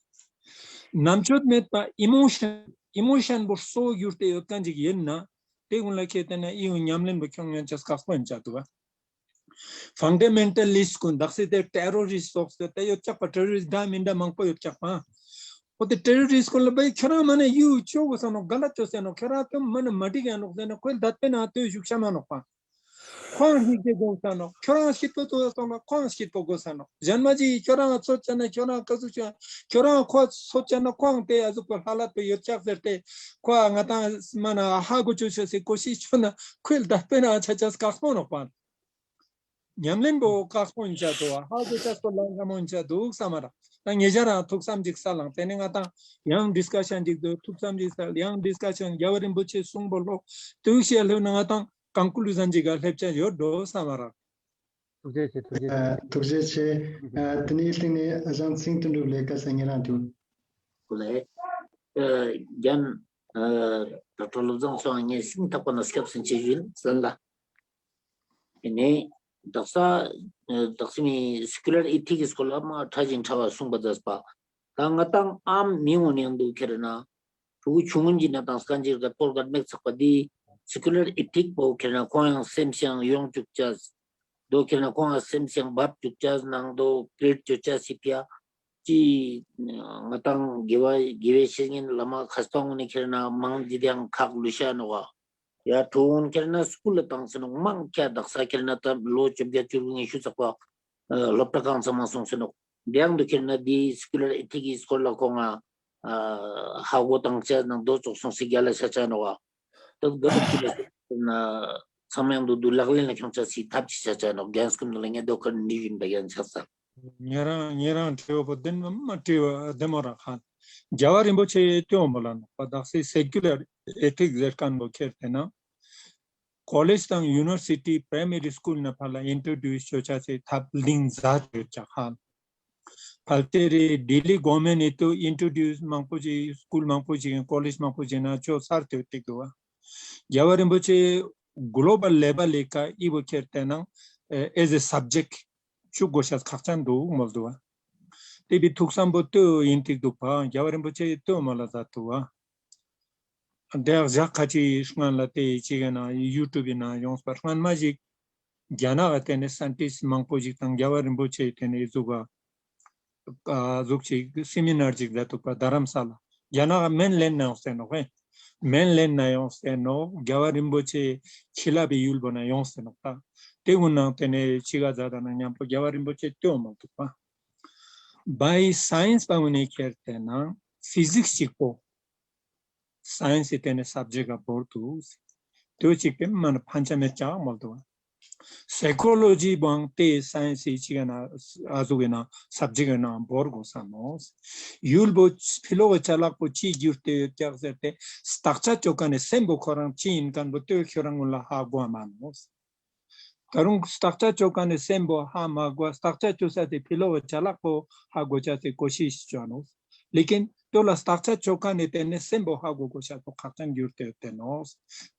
རྣམ་དཔྱོད་མེད་པ་ཨི་མོ་ཤན་ཨི་མོ་ཤན་པོ་གཙོ་བོ་གྱུར་ཏེ་ཡོད་མཁན་ཅིག་ཡིན་ན་དེ་ཀུན་ལ་ཁྱེར་ཏེ་ན་ཨི་ཡོ་ཉམས་ལེན་པོ་ཁྱོང་ཉན་ཆས་བཀག་སྤོ་ཡིན་ཆ་དུ་བ། ཕན་ཌ་མེན་ཊ་ལི་སི་ཀུན་དག་སེ་དེ་ཊེ་རོ་རི་སི་ཊ་སོགས་སེ་དེ་ཡོད་ཀྱག་པ། ཊེ་རོ་རི་སི་ཊ་འདྲ་མིན་འདྲ་མང་པོ་ཡོད་ཀྱག་པ། འོ་དེ་ཊེ་རོ་རི་སི་ཀུན་ལ་བའི་ཁྱོ་རང་མ་ནེ་ཡུ་ཅོ་གོས་ས་ནོག། ག་ལ་ཅོ་ས་ནོག། ཁྱོ་རང་ཏེ་མ་ནེ་མ་འགྲིག་ཡ་ནོག་ཟེར་ན་ཁོའི་ད་དཔེ་ན་ཏེ་བཞུགས་ཤ་མ་ནོག་པ། ཁོང་སྙིང་རྗེ་སྒོམ་ས་ནོག། ཁྱོ་རང་སྐྱིད་པོ་ཐོབ་ས་ནོག། ཁོང་སྐྱིད་པོ་དགོས་ས་ནོག། གཞན་མ་ཅིག་ཁྱོ་རང་ཚོད་ཅན་ན་ཁྱོ་རང་ཀ་ཟུག་ཅན་ཁྱོ་རང་ཁོ་ཚོད་ཅན་ན་ཁོང་དེ་ཨ་ཟུག་པོ་ཧ་ལ་པོ་ཡོད་ཀྱག་ཟེར་ཏེ་ཁོ་ང་ཏང་མ་ན་ཧ་གོ་ཅོ་ཆ་སི་ཀོ་ཤིས་ཅོ་ན་ཁོའི་ད་དཔེ་ན་ཆ་ཆ་བཀག་སྤོ་ནོག་པ། ཉམས་ལེན་པོ་བཀག་སྤོ་ཡིན་ཆ་དུ་བ། ཧ་གོ་ཆ་སྤོ་ལ་ལྷ་མོ་ཡིན་ཆ་འདུག་བསམ་མ་ར། ད་ཉེ་ཞ་རང་ཐུགས་བསམ་ཅིག་སལ་ལང་། དེ་ནས་ང་ཏང་ཡང་ཌིས་ཀ་ཤན་ཅིག་འདུག། ཐུགས་བསམ་ཅིག་སལ། ཡང་ཌིས་ཀ་ཤན་རྒྱལ་བ་རིན་པོ་ཆེ་གསུང་པོ་ལོ་དུག་ཤེས་ལྷོད་ན་ང་ཏང་ཀོན་ཀུ་ལུ་ཟན་ཅིག་ག་སླེབས་ཆ་ཡོད་འགྲོ་བསམ་མ་ར། ཐུགས་རྗེ་ཆེ། ཐུགས་རྗེ་ཆེ། ཨ་ཐུགས་རྗེ་ཆེ། ཨ་དེ་ནས་སྟེང་ནས་ཨ་ཞང་ཚེ་རིང་དོན་གྲུབ་ལས་ཀ་ས་ཉེ་རང་དུ། ཀུ་ལེ། ཨ་རྒན་ཨ་ཌོག་ཊར་བློ་བཟང་ཚེ་དབང་ངས་སྙིང་ཐག་པ་ནས་སྐྱབས་སུ་མཆི་ཞུ་ཡིན་ཟེར་ལ། དེ་ནས་དག་ས་ཨ་དག་ས་མི་སེ་ཀུ་ལར་ཨེ་ཐིག་གི་སྐོར་ལ་མ་ཕྲ་ཞིང་ཕྲ་བ་གསུངས་པ་མཛད་པ། ད་ང་ཏང་ཨམ་མི་འོང་ནས་འདུག་ཁྱེར་ན། ཕྲུ་གུ་ཆུང་ངུན་གྱི་ནང་དང་སྐད་ཅིག་ག་ཐོར་ག་མེག་ཚག་པ་འདི་སེ་ཀུ་ལར་ཨེ་ཐིག་པོ་ཁྱེར་ན་ཁོང་ཡང་སེམས་ཤིང་ཡོང་བཅུག་ཅས། དོ་ཁྱེར་ན་ཁོང་ཡང་སེམས་ཤིང་བབ་བཅུག་ཅས་ནང་དོ་ཀྲིཊ་ཅོ་ཅས་སི་ཕི་ཡ། ཅི་ང་ཏང་དགེ་བ་དགེ་བའི་བཤེས་གཉེན་བླ་མ་མཁས་པ་ངུན་ནི་ཁྱེར་ན་མང་འདི་དེའང་ཁག་ལུས་ཤ་ནོག་ག། ཡ་ཕྲུ་གུན་ཁྱེར་ན་སྐུལ་ལ་བཏང་སེ་ནོག། མང་ཁྱ་དག་ས་ཁྱེར་ན་ད་ལོ་བཅོ་བརྒྱད་བཅུ་དགུ་ཉི་ཤུ་ཚག་པ་ཨ་སློབ་གྲྭ་གང་ཚང་མ་སོང་སེ་ནོག། དེའང་དུ་ཁྱེར་ན་དེ་སེ་ཀུ་ལར་ཨེ་ཐིག་གི་སྐོར་ལ་ཁོང་ང་ཨ་ཧ་གོ་བཏང་ཆ་ནང་དོ་ཙོགས་སོང་སེ་རྒྱ་ལ་ཆ་ཆ་ནོག། ད་ག་དུ་ཁྱེར་ན་ཚང་མ་ཡང་དུ་དུ་ལག་ལེན་ལ་ཁྱོང་ཆ་སི་ཐབས་ཅིག་ཆ་ཆ་ནོག། རྒན་སྐུ་མདུན་ལ་ངས་དོ་ཁར་འདི་བཞིན་པ་ཡང་ཆ་ས། ཉེ་རང་ཉེ་རང་དྲི་བ་པོ་བདེན་པ་མ་དྲི་བ་བདེ་མོ་ར་ཧ། རྒྱལ་བ་རིན་པོ་ཆེ་ལྟོས་མོ་ལ་ནོག་པ། དག་སེ་སེ་ཀུ་ལར་ཨེ་ཐིག་ཟེར་མཁན་པོ་ཁྱེར་ཏེ་ན་ཀོ་ལེཇ་དང་ཡུ་ནི་ཝར་སི་ཊི་པྲའི་མ་རི་སྐུལ་ན་ཕར་ལ་ཨིན་ཊྲོ་ཌིའུས་ཅོ་ཆ་སི་ཐབས་ལིང་ཛད་ཡོད་ཀྱག་ཧ། ཕལ་ཆེར་ལྡི་ལི་གོར་མེན་ཊ་ནི་དུ་ཨིན་ཊྲོ་ཌིའུས་མང་པོ་ཞིག་སྐུལ་མང་པོ་ཞིག་ཡིན་ཀོ་ལེཇ་མང་པོ་ཞིག་ན་ཅོ་ཚར་ཏེ་ཡོད་ཏིག་དུག་པ། རྒྱལ་བ་རིན་པོ་ཆེ་གོ་ལོ་བལ་ལེ་བལ་ལི་ཀ་ཨི་བོ་ཁྱེར་ཏེ་ན་ཨེ་ཟེ་སབ་ཇེཀྚ་ཅུག་གོ་ཤ་ཁག་ཅན་དུག་མོལ་དུག་པ། ཏེ་བི་ཐུགས་བསམ་པོ་ལྟོས་ཡིན་ཏིག་དུག་པ། རྒྱལ་བ་རིན་པོ་ཆེ་ལྟོས་མོལ་ལ་ཛད་དུག་པ། དེ་ཞག་ཁ་ཅིག་སྔན་ལ་ཏེ་ཅིག་གི་ན་ཡུ་ཊུབ་བི་ན་ཡོངས་པ་སྔན་མ་ཞིག་རྒྱ་ནག་གི་ཏེ་ནེ་སཱན་ཊིསྚ་མང་པོ་ཞིག་དང་རྒྱལ་བ་རིན་པོ་ཆེ་ཏེ་ནེ་ཟུག་ག་ཨ་ཟུག་ཅིག་སེ་མི་ནར་ཅིག་ཛད་དུག་པ། རྡ་རམ་ས་ལ་རྒྱ་ནག་མེན་ལེན་ན་ཡོངས་ཏེ་ནོག་ཧེ། མེན་ལེན་ན་ཡོངས་ཏེ་ནོག། རྒྱལ་བ་རིན་པོ་ཆེ་ཁྱི་ལ་བི་ཡུལ་བོ་ན་ཡོངས་ཏེ་ནོག། ད་ཏེ་གུན་ནང་ཏེ་ནེ་ཅིག་ག་ཛད་ད་ན་ཉམ་པོ་རྒྱལ་བ་རིན་པོ་ཆེ་ལྟོས་མོལ་དུག་པ། བའི་སཱའིནས་པ་གུན་ནི་ཁྱེར་ཏེ་ན་ཕི་ཟིགས་ཅིག་པོ་སཱའིནས་སི་ཏེ་ནེ་སབ་ཇེཀྚ་ག་བོར་དུག། ཏེ་ཅིག་པེ་མ་ན་ཕན་ཆ་མེད་ཀྱག་མོལ་དུག། སའི་ཀོ་ལོ་ཇི་བོའང་ཏེ་སཱའིནས་སི་ཅིག་ག་ན་ཨ་ཟུག་གི་ན་སབ་ཇེཀྚ་གི་ནང་བོར་གོས་ས་ནོག། ཡུལ་བོ་ཕི་ལོག་གི་ཅ་ལག་པོ་ཅི་གྱུར་ཏེ་ཡོད་ཀྱག་ཟེར་ཏེ་བརྟག་དཔྱད་ཅོ་ཁན་ནི་སེམས་པོ་ཁོ་རང་ཅི་ཡིན་ཁན་བོ་ཏེ་ཁྱོ་རང་གུན་ལ་ཧ་གོ་མ་ནོག། ད་རུང་བརྟག་དཔྱད་ཅོ་ཁན་ནི་སེམས་པོ་ཧ་མ་གོ་བ། བརྟག་དཔྱད་ཅོ་ས་ཏེ་ཕི་ལོག་གི་ཅ་ལག་པོ་ཧ་གོ་ཅ་སི་ཀོ་ཤིས་ཅོ་ནོག། ལེ་ཀིན་ཏེ་ལ་བརྟག་དཔྱད་ཅོ་ཁན་ནི་ཏེ་ནེ་སེམས་པོ་ཧ་གོ་གོས་ཤ་པོ་ཁག་ཅན་གྱུར་ཏེ་ཡོད་ཏེ་ནོག།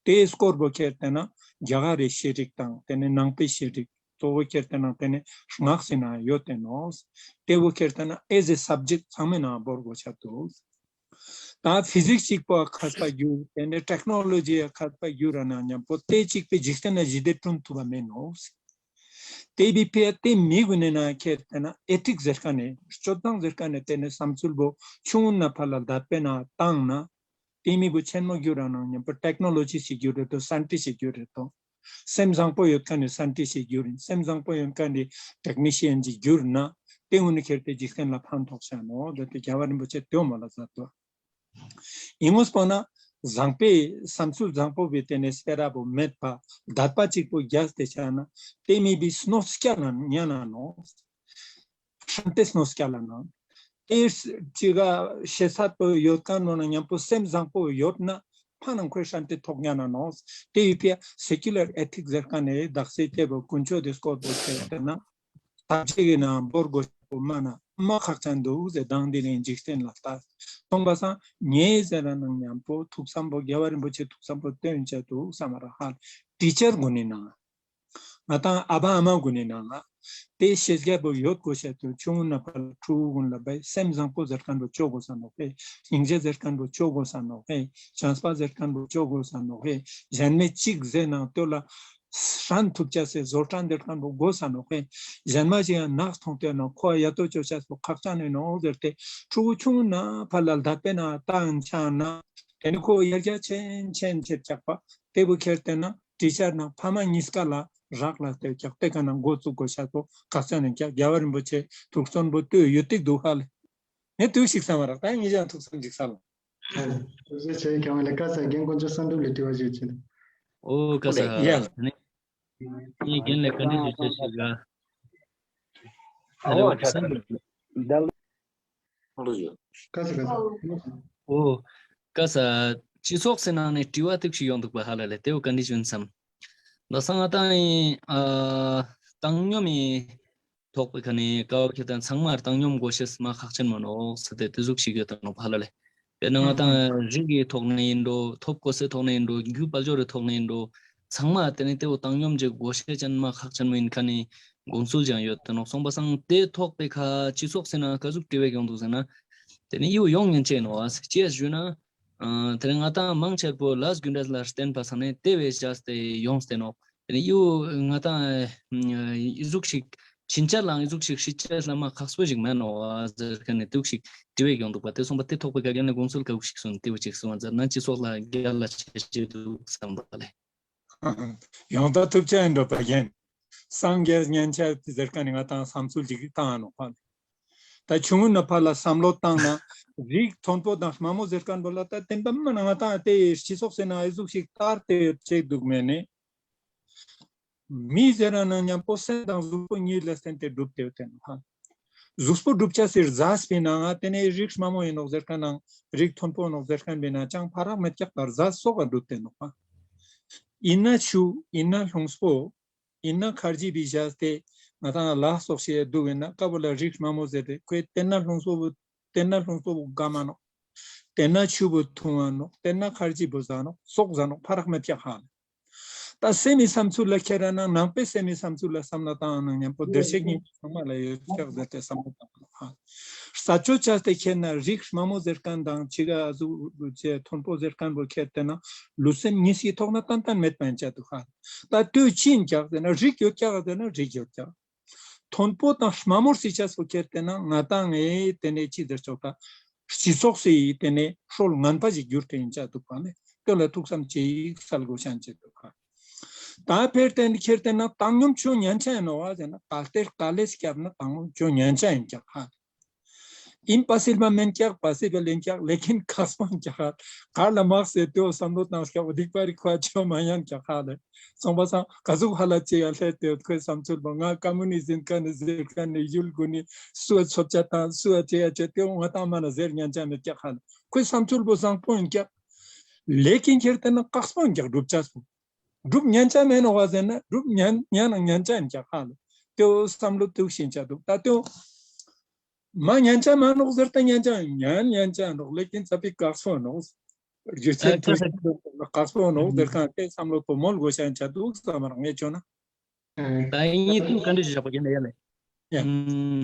ཏེའི་སྐོར་བོ་ཁྱེར་ཏེ་ན་རྒྱ་གར་རི་ཤེས་རིག་དང་ཏེ་ནེ་ནང་པའི་ཤེས་རིག་ གཙོ་བོ་ཁྱེར་ཏེ་ན་ཏེ་ནེ་སྔགས་སི་ནང་ཡོད་དེ་ནོག། ཏེ་བོ་ཁྱེར་ཏེ་ན་ཨེ་ཛ་སབ་ཇེཀྚ་ཚང་མའི་ནང་བོར་གོས་ཤ་དུག། ད་ཕི་ཟིགས་ཅིག་པོ་མཁས་པ་གྱུར། ཏེ་ནེ་ཊེཀ་ནོ་ལོ་ཇི་ཡ་མཁས་པ་གྱུར་ར་ན་ཉམ་པོ་ཏེ་ཅིག་པོའི་འཇིག་རྟེན་ན་ཞི་བདེ་བསྐྲུན་ཐུབ་པ་མེད་ནོག། ཏེ་བོའི་ཕིའ་ཏེ་མི་གུན་ནི་ནང་ཁྱེར་ཏེ་ན་ཨེ་ཐིཀ་ཟེར་ཁན་ནི་སྤྱོད་སྟངས་ཟེར་ཁན་ནི་ཏེ་ནེ་བསམ་ཚུལ་བོ་ཆུང་ངུན་ན་ཕར་ལ་དད་པའི་ནང་བཏང་ན་ཏེ་མི་བོ་ཆེན་མོ་གྱུར་ར་ན་ཉམ་པོ་ཊེཀ་ནོ་ལོ་ཇི་ཞིག་གྱུར་རེད་དོ། སཱན་ཊིསྚ་ཞིག་གྱུར་རེད་དོ། སེམས་བཟང་པོ་ཡོད་ཁན་ནི་སཱན་ཊིསྚ་ཞིག་གྱུར་ཡིན། སེམས་བཟང་པོ་ཡོད་ཁན་ནི་ཊེཀ་ནི་ཤན་ཞིག་གྱུར་ན་ཏེ་གུན་ནི་ཁྱེར་ཏེ་འཇིག་རྟེན་ལ་ཕན་ཐོགས་ཤ་ནོག། ད་ཏེ་རྒྱལ་བ་རིན་པོ་ཆེ་ཏེའོ་མ་ལ་ཟ་དོ། ཨིན་ངོས་པོ་ན་བཟང་པོའི་བསམ་ཚུལ་བཟང་པོ་བོའི་ཏེ་ནེ་སྤེ་ར་བོ་མེད་པ་དད་པ་ཅིག་པོ་རྒྱས་ཏེ་ཆ་ན་ཏེ་མི་བོའི་གནོད་སྐྱལ་ལ་ཉན་ན་ནོག། ཧྲན་ཏེ་གནོད་སྐྱལ་ལ་ནོག། ཏེ་ཅི་ག་ཤེས་ཚད་པོ་ཡོད་ཁན་བོ་ན་ཉམ་པོ་སེམས་བཟང་པོ་ཡོད་ན་ཕ་ནང་ཁོའི་ཧྲན་ཏེ་ཐོག་ཉན་ན་ནོག། ཏེ་ཡོད་པའི་སེ་ཀུ་ལར་ཨེ་ཐིཀ་ཟེར་ཁན་ནི་དག་ས་ཏེ་བོ་དཀོན་མཆོག་ཏེ་སྐོར་བོ་ཟེར་ཏེ་ན། ཐམས་ཅད་ཀྱི་ནང་བོར་གོས་པོ་མ་ན་མ་ཁག་ཅན་དུག་ཟེར། དང་དེ་རིང་འཇིག་རྟེན་ལ་ལྟ་སོང་པ་སང་ངའི་ཟེར་ར་ནང་ཉམ་པོ་ཐུགས་བསམ་པོ་རྒྱལ་བ་རིན་པོ་ཆེ་ཐུགས་བསམ་པོ་སྟོན་ཆ་དུག་བསམ་མ་ར་ཧ། ཊི་ཆར་གུན་ནི་ནང་ང་ཏང་ཨ་བ་ཨ་མ་གུན་ནི་ནང་ང་ཏེ་ཤེས་རྒྱ་པོ་ཡོད་གོས་ཤ་དུག། ཆུང་ངུན་ན་ཕར་ཕྲུ་གུ་གུན་ལ་བའི་སེམས་བཟང་པོ་ཟེར་ཁན་བོ་ཅོ་གོས་ས་ནོག་ཧེ། སྙིང་རྗེ་ཟེར་ཁན་བོ་ཅོ་གོས་ས་ནོག་ཧེ། བྱམས་པ་ཟེར་ཁན་བོ་ཅོ་གོས་ས་ནོག་ཧེ། ཞན་མེ་ཅིག་ཟེར་ནང་ལྟོས་ལ་ཧྲན་ཐུབ་ཆ་སེ་བཟོ་ཁྲན་དེར་ཁན་བོ་གོས་ས་ནོག་ཧེ། ཞན་མ་ཞིག་ཡང་ནགས་ཐོང་ཏེ་ན་ཁོ་ཡ་ཏོ་ཅོ་ཆ་སོ་ཁག་ཅན་ནི་ནོག་ཟེར་ཏེ་ཕྲུ་གུ་ཆུང་ངུན་ན་ཕར་ལ་ལྡབ་པེ་ན་ཏང་ཆ་ན་ཏེ་ནི་ཁོ་ཡར་རྒྱས་ཆེན་ཆེན་ཆེ་ཆག་པ་ཏེ་བོ་ཁྱེར་ཏེ་ན་ཊི་ཆར་ནང་ཕ་མ་གཉིས་ཀ་ལ་རག་ལ་ཏེ་ཀྱག་ཏེ་ཀ་ན་འགོ་བཙུགས་གོས་ཤ་སོ་ཁག་ཅན་ནི་ཀྱག། རྒྱལ་བ་རིན་པོ་ཆེ་ཐུགས་བརྩོན་པོ་ལྟོས་ཡོད་ཏིག་དུག་ཧ་ལེ། ངས་དུས་ཤིག་བསམ་མ་རག་ད་ངས་ཀྱང་ཐུགས་བསམ་ཞིག་བསམ། ཐུགས་རྗེ་ཆེ། ཁྱེད་རང་ལ་བཀའ་སྩལ་རྒན་དཀོན་མཆོག་བསམ་གྲུབ་ལ་དྲི་བ་ཞུ་ཅེས། ཨོ་བཀའ་སྩལ། ཡ། ངས་རྒན་ལ་བཀའ་འདྲི་ཞུ་ཅེས་ཞུ་ག། ཨ་ལེ་བཀའ་སྩལ། བཀའ་སྩལ། ཨོ་བཀའ་སྩལ། སྤྱི་ཚོགས་སི་ནང་ནས་དྲི་བ་ཏིག་ཞིག་ཡོང་དུག་པ་ཧ་ལ་ལེ། ཏེ་བོ་བཀའ་འདྲི་ཞུ་ཡིན་བསམ། ལ་སང་ང་ཏང་ཨ་བཏང་སྙོམས་ཐོག་པའི་ཁ་ནས་ཀ་བོ་ཁྱེར་ཏེ་ཚང་མར་བཏང་སྙོམས་གོ་ཤེས་མ་ཁག་ཅན་མ་ནོག་ཟེར་ཏེ་ཏེ་ཟུག་ཞིག་ཡོད་དང་ནོག་ཧ་ལ་ལེ། དཔེར་ན་ང་ཏང་རིགས་ཀྱི་ཐོག་ནས་ཡིན་འགྲོ། ཐོབ་གོ་སའི་ཐོག་ནས་ཡིན་འགྲོ། རྒྱུ་དཔལ་འབྱོར་རི་ཐོག་ནས་ཡིན་འགྲོ། ཚང་མ་ཏེ་ནི་ཏེ་བོ་བཏང་སྙོམས་ཅིག་གོ་ཤེས་ཅན་མ་ཁག་ཅན་མ་ཡིན་ཁ་ནི་དགོངས་ཚུལ་ཅང་ཡོད་དང་ནོག་སོང་པ་སང་ཏེ་ཐོག་པའི་ཁ་སྤྱི་ཚོགས་སི་ནང་ཀ་ཟུག་དྲི་བ་ཡོང་དུག་ཟེར་ན། ཏེ་ནི་ཡོ་ཡོང་ཉན་ཅེས་ནོག་ཨ་ཅི་ཡ་ཞུ་ན། ཨ་ཏེ་ནི་ང་ཏང་མང་ཆེ་བོ་ལས་རྒྱུ་འབྲས་ལ་བརྟེན་པ་སང་ནི་ཏེ་བས་བྱས་ཏེ་ཡོངས་ཏེ་ནོག། ཏེ་ནི་ཡོ་ང་ཏང་ཨི་ཟུག་ཞིག་ཕྱིན་ཆད་ལའང་ཨི་ཟུག་ཞིག་ཤི་ཆད་ལ་མ་ཁག་པོ་ཞིག་མེན་ནོག་ཟེར་ཁན་ནི་ཏེ་ཟུག་ཞིག་དྲི་བ་ཡོང་དུག་པ། ཏེ་སོང་པ་ཏེ་ཐོག་པའི་ཀ་རྒན་ལ་དགོངས་ཚུལ་ཀ་ཟུག་ཞིག་གསུངས་ཏེ་བོ་ཅིག་གསུངས་པ་ཟེར་ན་སྤྱི་ཚོགས་ལ་རྒྱལ་ལ་ཆེ་ཆེ་དུག་བསམ་པ་ལེ། ཡོང་ད་ཐུབ་ཆ་ཡིན་འགྲོ་པ་རྒན། སངས་རྒྱས་ཉན་ཆ་ཟེར་ཁན་ནི་ང་ཏང་བསམ་ཚུལ་ཅིག་བཏང་ནོག་པ། ད་ཆུང་ངུན་ན་ཕར་ལ་བསམ་བློ་བཏང་ན་རིགས་མཐོན་པོ་དང་དམའ་མོ་ཟེར་ཁན་བོ་ལ་ད་བརྟེན་པ་མ་ན་ང་ཏང་ཏེ་སྤྱི་ཚོགས་སི་ནང་ཨི་ཟུག་ཞིག་དར་ཏེ་ཡོད་ཅེས་དུག་མེད་ནི། མི་ཟེར་ན་ཉམ་པོ་སེམས་དང་གཟུགས་པོ་གཉིས་ལ་བརྟེན་ཏེ་གྲུབ་སྟེ་ཡོད་དེ་ནོག་ཧ། གཟུགས་པོ་གྲུབ་ཆ་སི་རྫས་པོའི་ནང་ང་ཏེ་ནེ་རིགས་དམའ་མོ་ཡིན་ནོག་ཟེར་ཁན་ནང་རིགས་མཐོན་པོ་ནོག་ཟེར་ཁན་བོའི་ནང་ཅང་ཕ་རག་མེད་ཀྱག་པ། རྫས་སོགས་ལ་གྲུབ་སྟེ་ནོག་ཧ། ཡིན་ན་ཆུ་ཡིན་ན་རླུང་པོ་ཡིན་ན་ཁར་ཇི་བི་བྱས་ཏེ་ང་ཏང་ལ་སོགས་ཤིག་དུག་ཡིན་ན་ཀ་བོ་ལ་རིགས་དམའ་མོ་ཟེར་ཏེ་ཁོས་ཏེ་ན་རླུང་པོ་བོ་ཏེ་ན་རླུང་པོ་བོ་ག་མ་ནོག། ཏེ་ན་ཆུ་བོ་འཐུང་བ་ནོག། ཏེ་ན་ཁར་ཇི་བོ་ཟ་ནོག། སོགས་ཟ་ནོག། ཕ་རག་མེད་ཀྱག་ཧ་ལེ། ད་སེམས་མི་བསམ་ཚུལ་ལ་ཁྱེར་ན་ནང་པའི་སེམས་མི་བསམ་ཚུལ་ལ་བསམ་བློ་བཏང་ན་ཉམ་པོ་བདེ་གཤེགས་སྙིང་པོ་ཚང་མ་ལ་ཡོད་ཀྱག་ཟེར་ཏེ་བསམ་བློ་བཏང་ནོག་ཧ། ས་ཆོ་ཆ་སྟེ་ཁྱེར་ན་རིགས་དམའ་མོ་ཟེར་ཁན་དང་ཅི་ག་ཨ་ཟུག་ཅེས་མཐོན་པོ་ཟེར་ཁན་བོ་ཁྱེར་ཏེ་ན་ལུས་སེམས་གཉིས་སི་ཐོག་ན་ཏན་ཏན་མེད་པ་ཡིན་ཆ་དུག་ཧ། ད་ལྟོས་ཅི་ཡིན་ཀྱག་ཟེར་ན་རིགས་ཡོད་ཀྱག་ཟེར་ན་རིགས་ཡོད་ཀྱག། མཐོན་པོ་དང་དམའ་མོར་སི་ཆ་སོ་ཁྱེར་ཏེ་ན་ང་ཏང་ངའི་ཏེ་ནེ་ཅི་ཟེར་ཆོག་ད་སྤྱི་ཚོགས་སི་ཏེ་ནེ་སྲོལ་ངན་པ་ཞིག་གྱུར་ཏེ་ཡིན་ཆ་དུག་པ་ལེ། ཏེ་ལ་ཐུགས་བསམ་ཅིག་སལ་གོས་ཤ་ཡིན་ཆ་དུག་ཧ། ད་ཕེར་ཏེ་ཁྱེར་ཏེ་ན་བཏང་སྙོམས་ཅོ་ཉན་ཆ་ཡིན་ནོག་ཟེར་ན་ད་ལྟའི་དཀའ་ལས་སྐྱབས་ན་བཏང་སྙོམས་ཅོ་ཉན་ཆ་ཡིན་ཀྱག་ཧ། ཨིམ་པོ་སི་བལ་མན་ཀྱག། པོ་སི་བལ་ཡིན་ཀྱག། ལེ་ཀིན་ཁག་པོ་ཡིན་ཀྱག་ཧ། གར་ལ་མག་སེ་ཏེའོ་བསམ་བློ་བཏང་ཀྱག་འོ་སྡིག་པ་རིག་པ་ཅོ་མ་ཉན་ཀྱག་ཧ་ལེ། སོང་པ་སང་ཀ་ཟུག་ཧ་ལ་ཅེ་ཡ་ལྷེ་ཏེ་ཁོའི་བསམ་ཚུལ་བོ་ང་ཀ་མུ་ནི་ཟིམ་ཁན་ནི་ཟེར་ཁན་ནི་ཡུལ་གུན་ནི་སུའ་ཚོབ་ཆ་དང་སུའ་ཅེ་ཡ་ཅེ་ཏེའོ་ང་ཏང་མ་ན་ཟེར་ཉན་ཆ་མེད་ཀྱག་ཧ་ལེ། ཁོའི་བསམ་ཚུལ་བོ་བཟང་པོ་ཡིན་ཀྱག། ལེ་ཀིན་ཁྱེར་ཏེ་ན་ཀགས་པོ་ཡིན་ཀྱག་སྒྲུབ་ཆ་སོ། སྒྲུབ་ཉན་ཆ་མེད་ནོག་ཟེར་ན་སྒྲུབ་ཉན་ཉན་ཉན་ཆ་ཡིན་ཀྱག་ཧ་ལེ། ཏེའོ་བསམ་བློ་ཏུག་ཤིན་ཆ་དུག། ད་ཏེའོ་མ་ཉན་ཆ་མ་ནོག་ཟེར་ཏེ་ཉན་ཆ་ཉན་ཉན་ཆ་ནོག། ལེ་ཀིན་ཙ་པིག་ཀགས་པོ་ནོག། རྒྱུ་མཚན་ཨ་ཐུག་ཀགས་པོ་ནོག་ཟེར་ཁན་ཏེ་བསམ་བློ་པོ་མོལ་གོས་ཤ་ཡིན་ཆ་དུག་བསམ་མ་རག་ངས་ཆོ་ན། ད་ཡིན་ཏུ་ག་འདྲ་ཞིག་བཞག་པ་ཡིན་ན་ཡ་ལེ། ཡ། ཨུམ།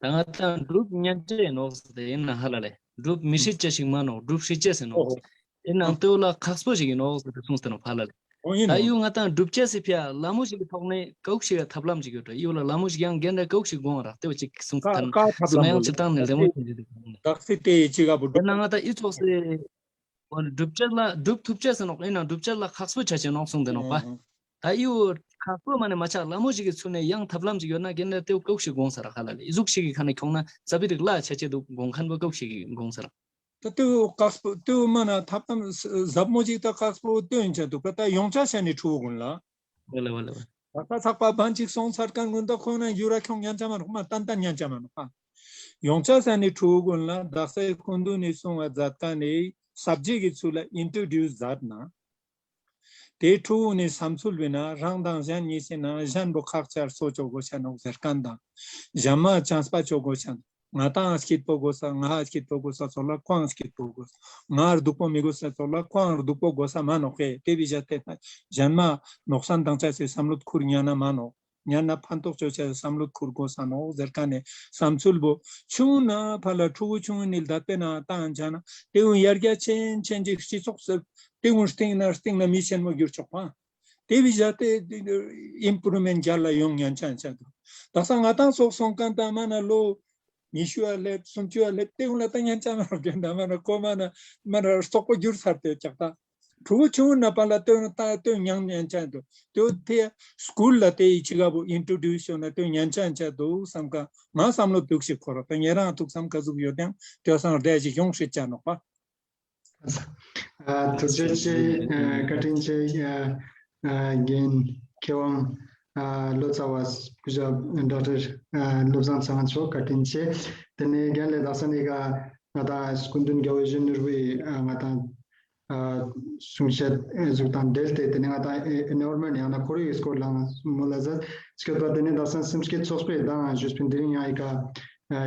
ད་ང་ཏང་སྒྲུབ་ཉན་ཅེས་ནོག་ཟེར་ཏེ་ཡིན་ན་ཧ་ལ་ལེ། སྒྲུབ་མི་ཤེས་ཅེས་ཤིག་མ་ནོག་སྒྲུབ་ཤེས་ཅེས་ཟེར་ནོག་ཨོ་ཧོ། ཡིན་ནའང་ཨ་ཏེ་བོ་ལ་ཁག་པོ་ཞིག་ཡིན་ནོག་ཟེར་ཏེ་གསུངས་ཏེ་ནོག་ཧ་ལ་ལེ། ཨོ་ཡིན་ད་ནོག་ཡུ་ང་ཏང་སྒྲུབ་ཅེས་སི་ཕི་ཡ་ལ་མོ་ཞིག་གི་ཐོག་ནེ་ཀའུ་ཞིག་ག་ཐབས་ལམ་ཞིག་ཡོད་དོ། ཡུ་ལ་ལ་མོ་ཞིག་ཡང་རྒན་ར་ཀའུ་ཞིག་དགོངས་རག་ཏེ་བོ་ཅིག་གསུངས་ཏེ་ཀ་ཐན་ཀ་ཐབས་ལམ་ཡང་བོ་ཅིག་ལེ། བཏང་ནེ་ལེ་མོ་ཞིག་ཡོད་དོ། དག་སེ་ཏེ་ཡི་ཅིག་ག་བུ་ཡིན་ན་ང་ཏང་ཡུ་ཙོགས་སེ། འོ་ན་སྒྲུབ་བྱ་ལ་སྒྲུབ་ཐུབ་ཅེས་ཟེར་ནོག་ཡིན་ན་སྒྲུབ་བྱ་ལ་ཁག་པོ་ཆ་ཅེས་ནོག་གསུངས་ཏེ་ནོག་པ། ཨ་ཨ། ད་ཡུ་ཁག་པོ་མ་ནེ་མ་ཆ་ལ་མོ་ཞིག་གི་ཚུལ་ནེ་ཡང་ཐབས་ལམ་ཞིག་ཡོད་ན་རྒན་ལ་ཏེ་བོ་ཀའུ་ཞིག་དགོངས་ས་རག་ཧ་ལ་ལེ། ཨི་ཟུག་ཞིག་གི་ཁ་ནེ་ཁྱོང་ན་ཙ་པི་རིག་ལ་ཆ་ཅེས་དུག་དགོངས་ཁན་བོ་ཀའུ་ཞིག་གི་དགོངས་ས་རག་ད་ཏེ་བོ་ཁག་པོ་ཏེ་བོ་མ་ན་ཐབས་ལམ་ཟབ་མོ་ཞིག་ད་ཁག་པོ་ཏེ་ཡིན་ཆ་དུག་པ། ད་ཡོང་ཆ་ཤ་ནེ་ཕྲུ་གུ་གུན་ལ། ཝ་ལེ་ཝ་ལེ་ཝ། ད་ཁ་ཚག་པ་བན་ཅིག་སོང་ཚར་ཁན་གུན་ད་ཁོང་ན་ཡུ་ར་ཁྱོང་ཉན་ཆ་མ་ནོག་མ་ཏན་ཏན་ཉན་ཆ་མ་ནོག་པ། ཡོང་ཆ་ས་ནེ་ཕྲུ་གུ་གུན་ལ་དག་ས་སྐུ་མདུན་ནེ་གསུང་བ་མཛད་ཁན་ནི་སབ་ཇེཀ་གི་ཚུལ་ལ་ཨིན་ཊྲོ་ཌིའུས་མཛད་ན། ཏེ་ཕྲུ་གུ་ནི་བསམ་ཚུལ་བི་ན་རང་དང་གཞན་ཉིས་སེ་ན་གཞན་བོ་ཁག་ཆེ་སོ་ཅོ་གོས་ཆ་ནོག་ཟེར་ཁན་དང་། གཞན་མ་ཅམས་པ་ཅོ་གོས་ཆ་ནོག་ང་ཏང་སྐྱིད་པོ་གོས་ས་ང་སྐྱིད་པོ་གོས་ས་ཚོ་ལ་ཁོང་སྐྱིད་པོ་གོས་ས། ང་སྡུག་པོ་མི་གོས་ས་ཚོ་ལ་ཁོང་སྡུག་པོ་གོས་ས་མ་ནོག་ཧེ། ཏེ་བི་ཞག་ཏེ་གཞན་མ་ནོག་སན་ཏང་ཆ་སེ་བསམ་བློ་ཁུར་ཉན་ན་མ་ནོག་ཉན་ན་ཕན་ཐོགས་ཅོ་ཆ་བསམ་བློ་ཁུར་གོས་ས་ནོག་ཟེར་ཁན་ནི་བསམ་ཚུལ་བོ་ཆུང་ངུན་ན་ཕ་ལ་ཕྲུ་གུ་ཆུང་ངུན་ནི་ལྡད་པེ་ན་ཏང་ཆ་ན་ཏེ་གུན་ཡར་རྒྱས་ཆེན་ཆེན་ཅིག་སྤྱི་ཚོགས་སུ་ཏེ་གུན་སྟིང་ན་སྟིང་ན་མི་ཆེན་མོ་གྱུར་ཆོག་པ། ཏེ་བི་ཞག་ཏེ་ཨིམ་པུ་རུབ་མེན་ཊ་རྒྱལ་ལ་ཡོང་ཉན་ཆ་ཆ་དུག་ད་ས་ང་ཏང་སོགས་སོང་ཁན་ད་མ་ན་ལོ་ཉི་ཤུ་ཡ་ལེབ་སུམ་ཅུ་ཡ་ལེབ་ཏེ་གུན་ལ་ད་ཉན་ཆ་མ་རག་གན་ད་མ་ན་ཁོ་མ་ན་མ་ན་རྩོག་པོ་གྱུར་ཚར་ཏེ་ཀྱག་ད། ཕྲུ་གུ་ཆུང་ངུན་ན་ཕ་ལ་ཏེ་ན་ད་ཏེ་ཉན་ཉན་ཆ་དུག་ཏེ་ཏེ་སྐུལ་ལ་ཏེ་ཡི་ཅིག་ག་བོ་ཨིན་ཊྲོ་ཌིའུས་ཡོང་ན་ཏེ་ཉན་ཆ་ཆ་དུག་བསམ་ཁ་ང་བསམ་བློ་དུག་ཞིག་ཁོ་ར་ད་ཉེ་རང་དུག་བསམ་ཁ་ཟུག་ཡོད་ཀྱང་ཏེ་སང་རྡེ་ཞིག་ཡོང་ཤེས་ཆ་ནོག་པ། ཨ་ཐུགས་རྗེ་ཆེ། ཨ་བཀའ་དྲིན་ཆེ། ཨ་ཨ་རྒན་མཁས་དབང་ཨ་ལོ་ཙཱ་བ་སྐུ་ཞབས་ཌོག་ཊར་ཨ་བློ་བཟང་ཚེ་དབང་མཆོག་བཀའ་དྲིན་ཆེ། ཏེ་ནེ་རྒན་ལེ་དག་ས་ནེ་ཀ་ང་ཏང་སྐུ་མདུན་རྒྱལ་བ་ཡིད་བཞིན་ནོར་བུའི་ཨ་ང་ཏང་ཨ་གསུང་བཤད་ཨ་ཟུག་དང་འབྲེལ་ཏེ་ཏེ་ནེ་ང་ཏང་ཨེ་ཨེན་ཝའི་རོན་མེན་ཊ་ཡང་ན་ཁོར་ཡུག་གི་སྐོར་ལའང་མོལ་ལ་མཛད་ཅིག་པ། ཏེ་ནེ་དག་ས་སེམས་བསྐྱེད་ཚོགས་པའི་དང་ཞུས་པིན་དེ་རིང་ཡང་ཨི་ཀ་ཨ་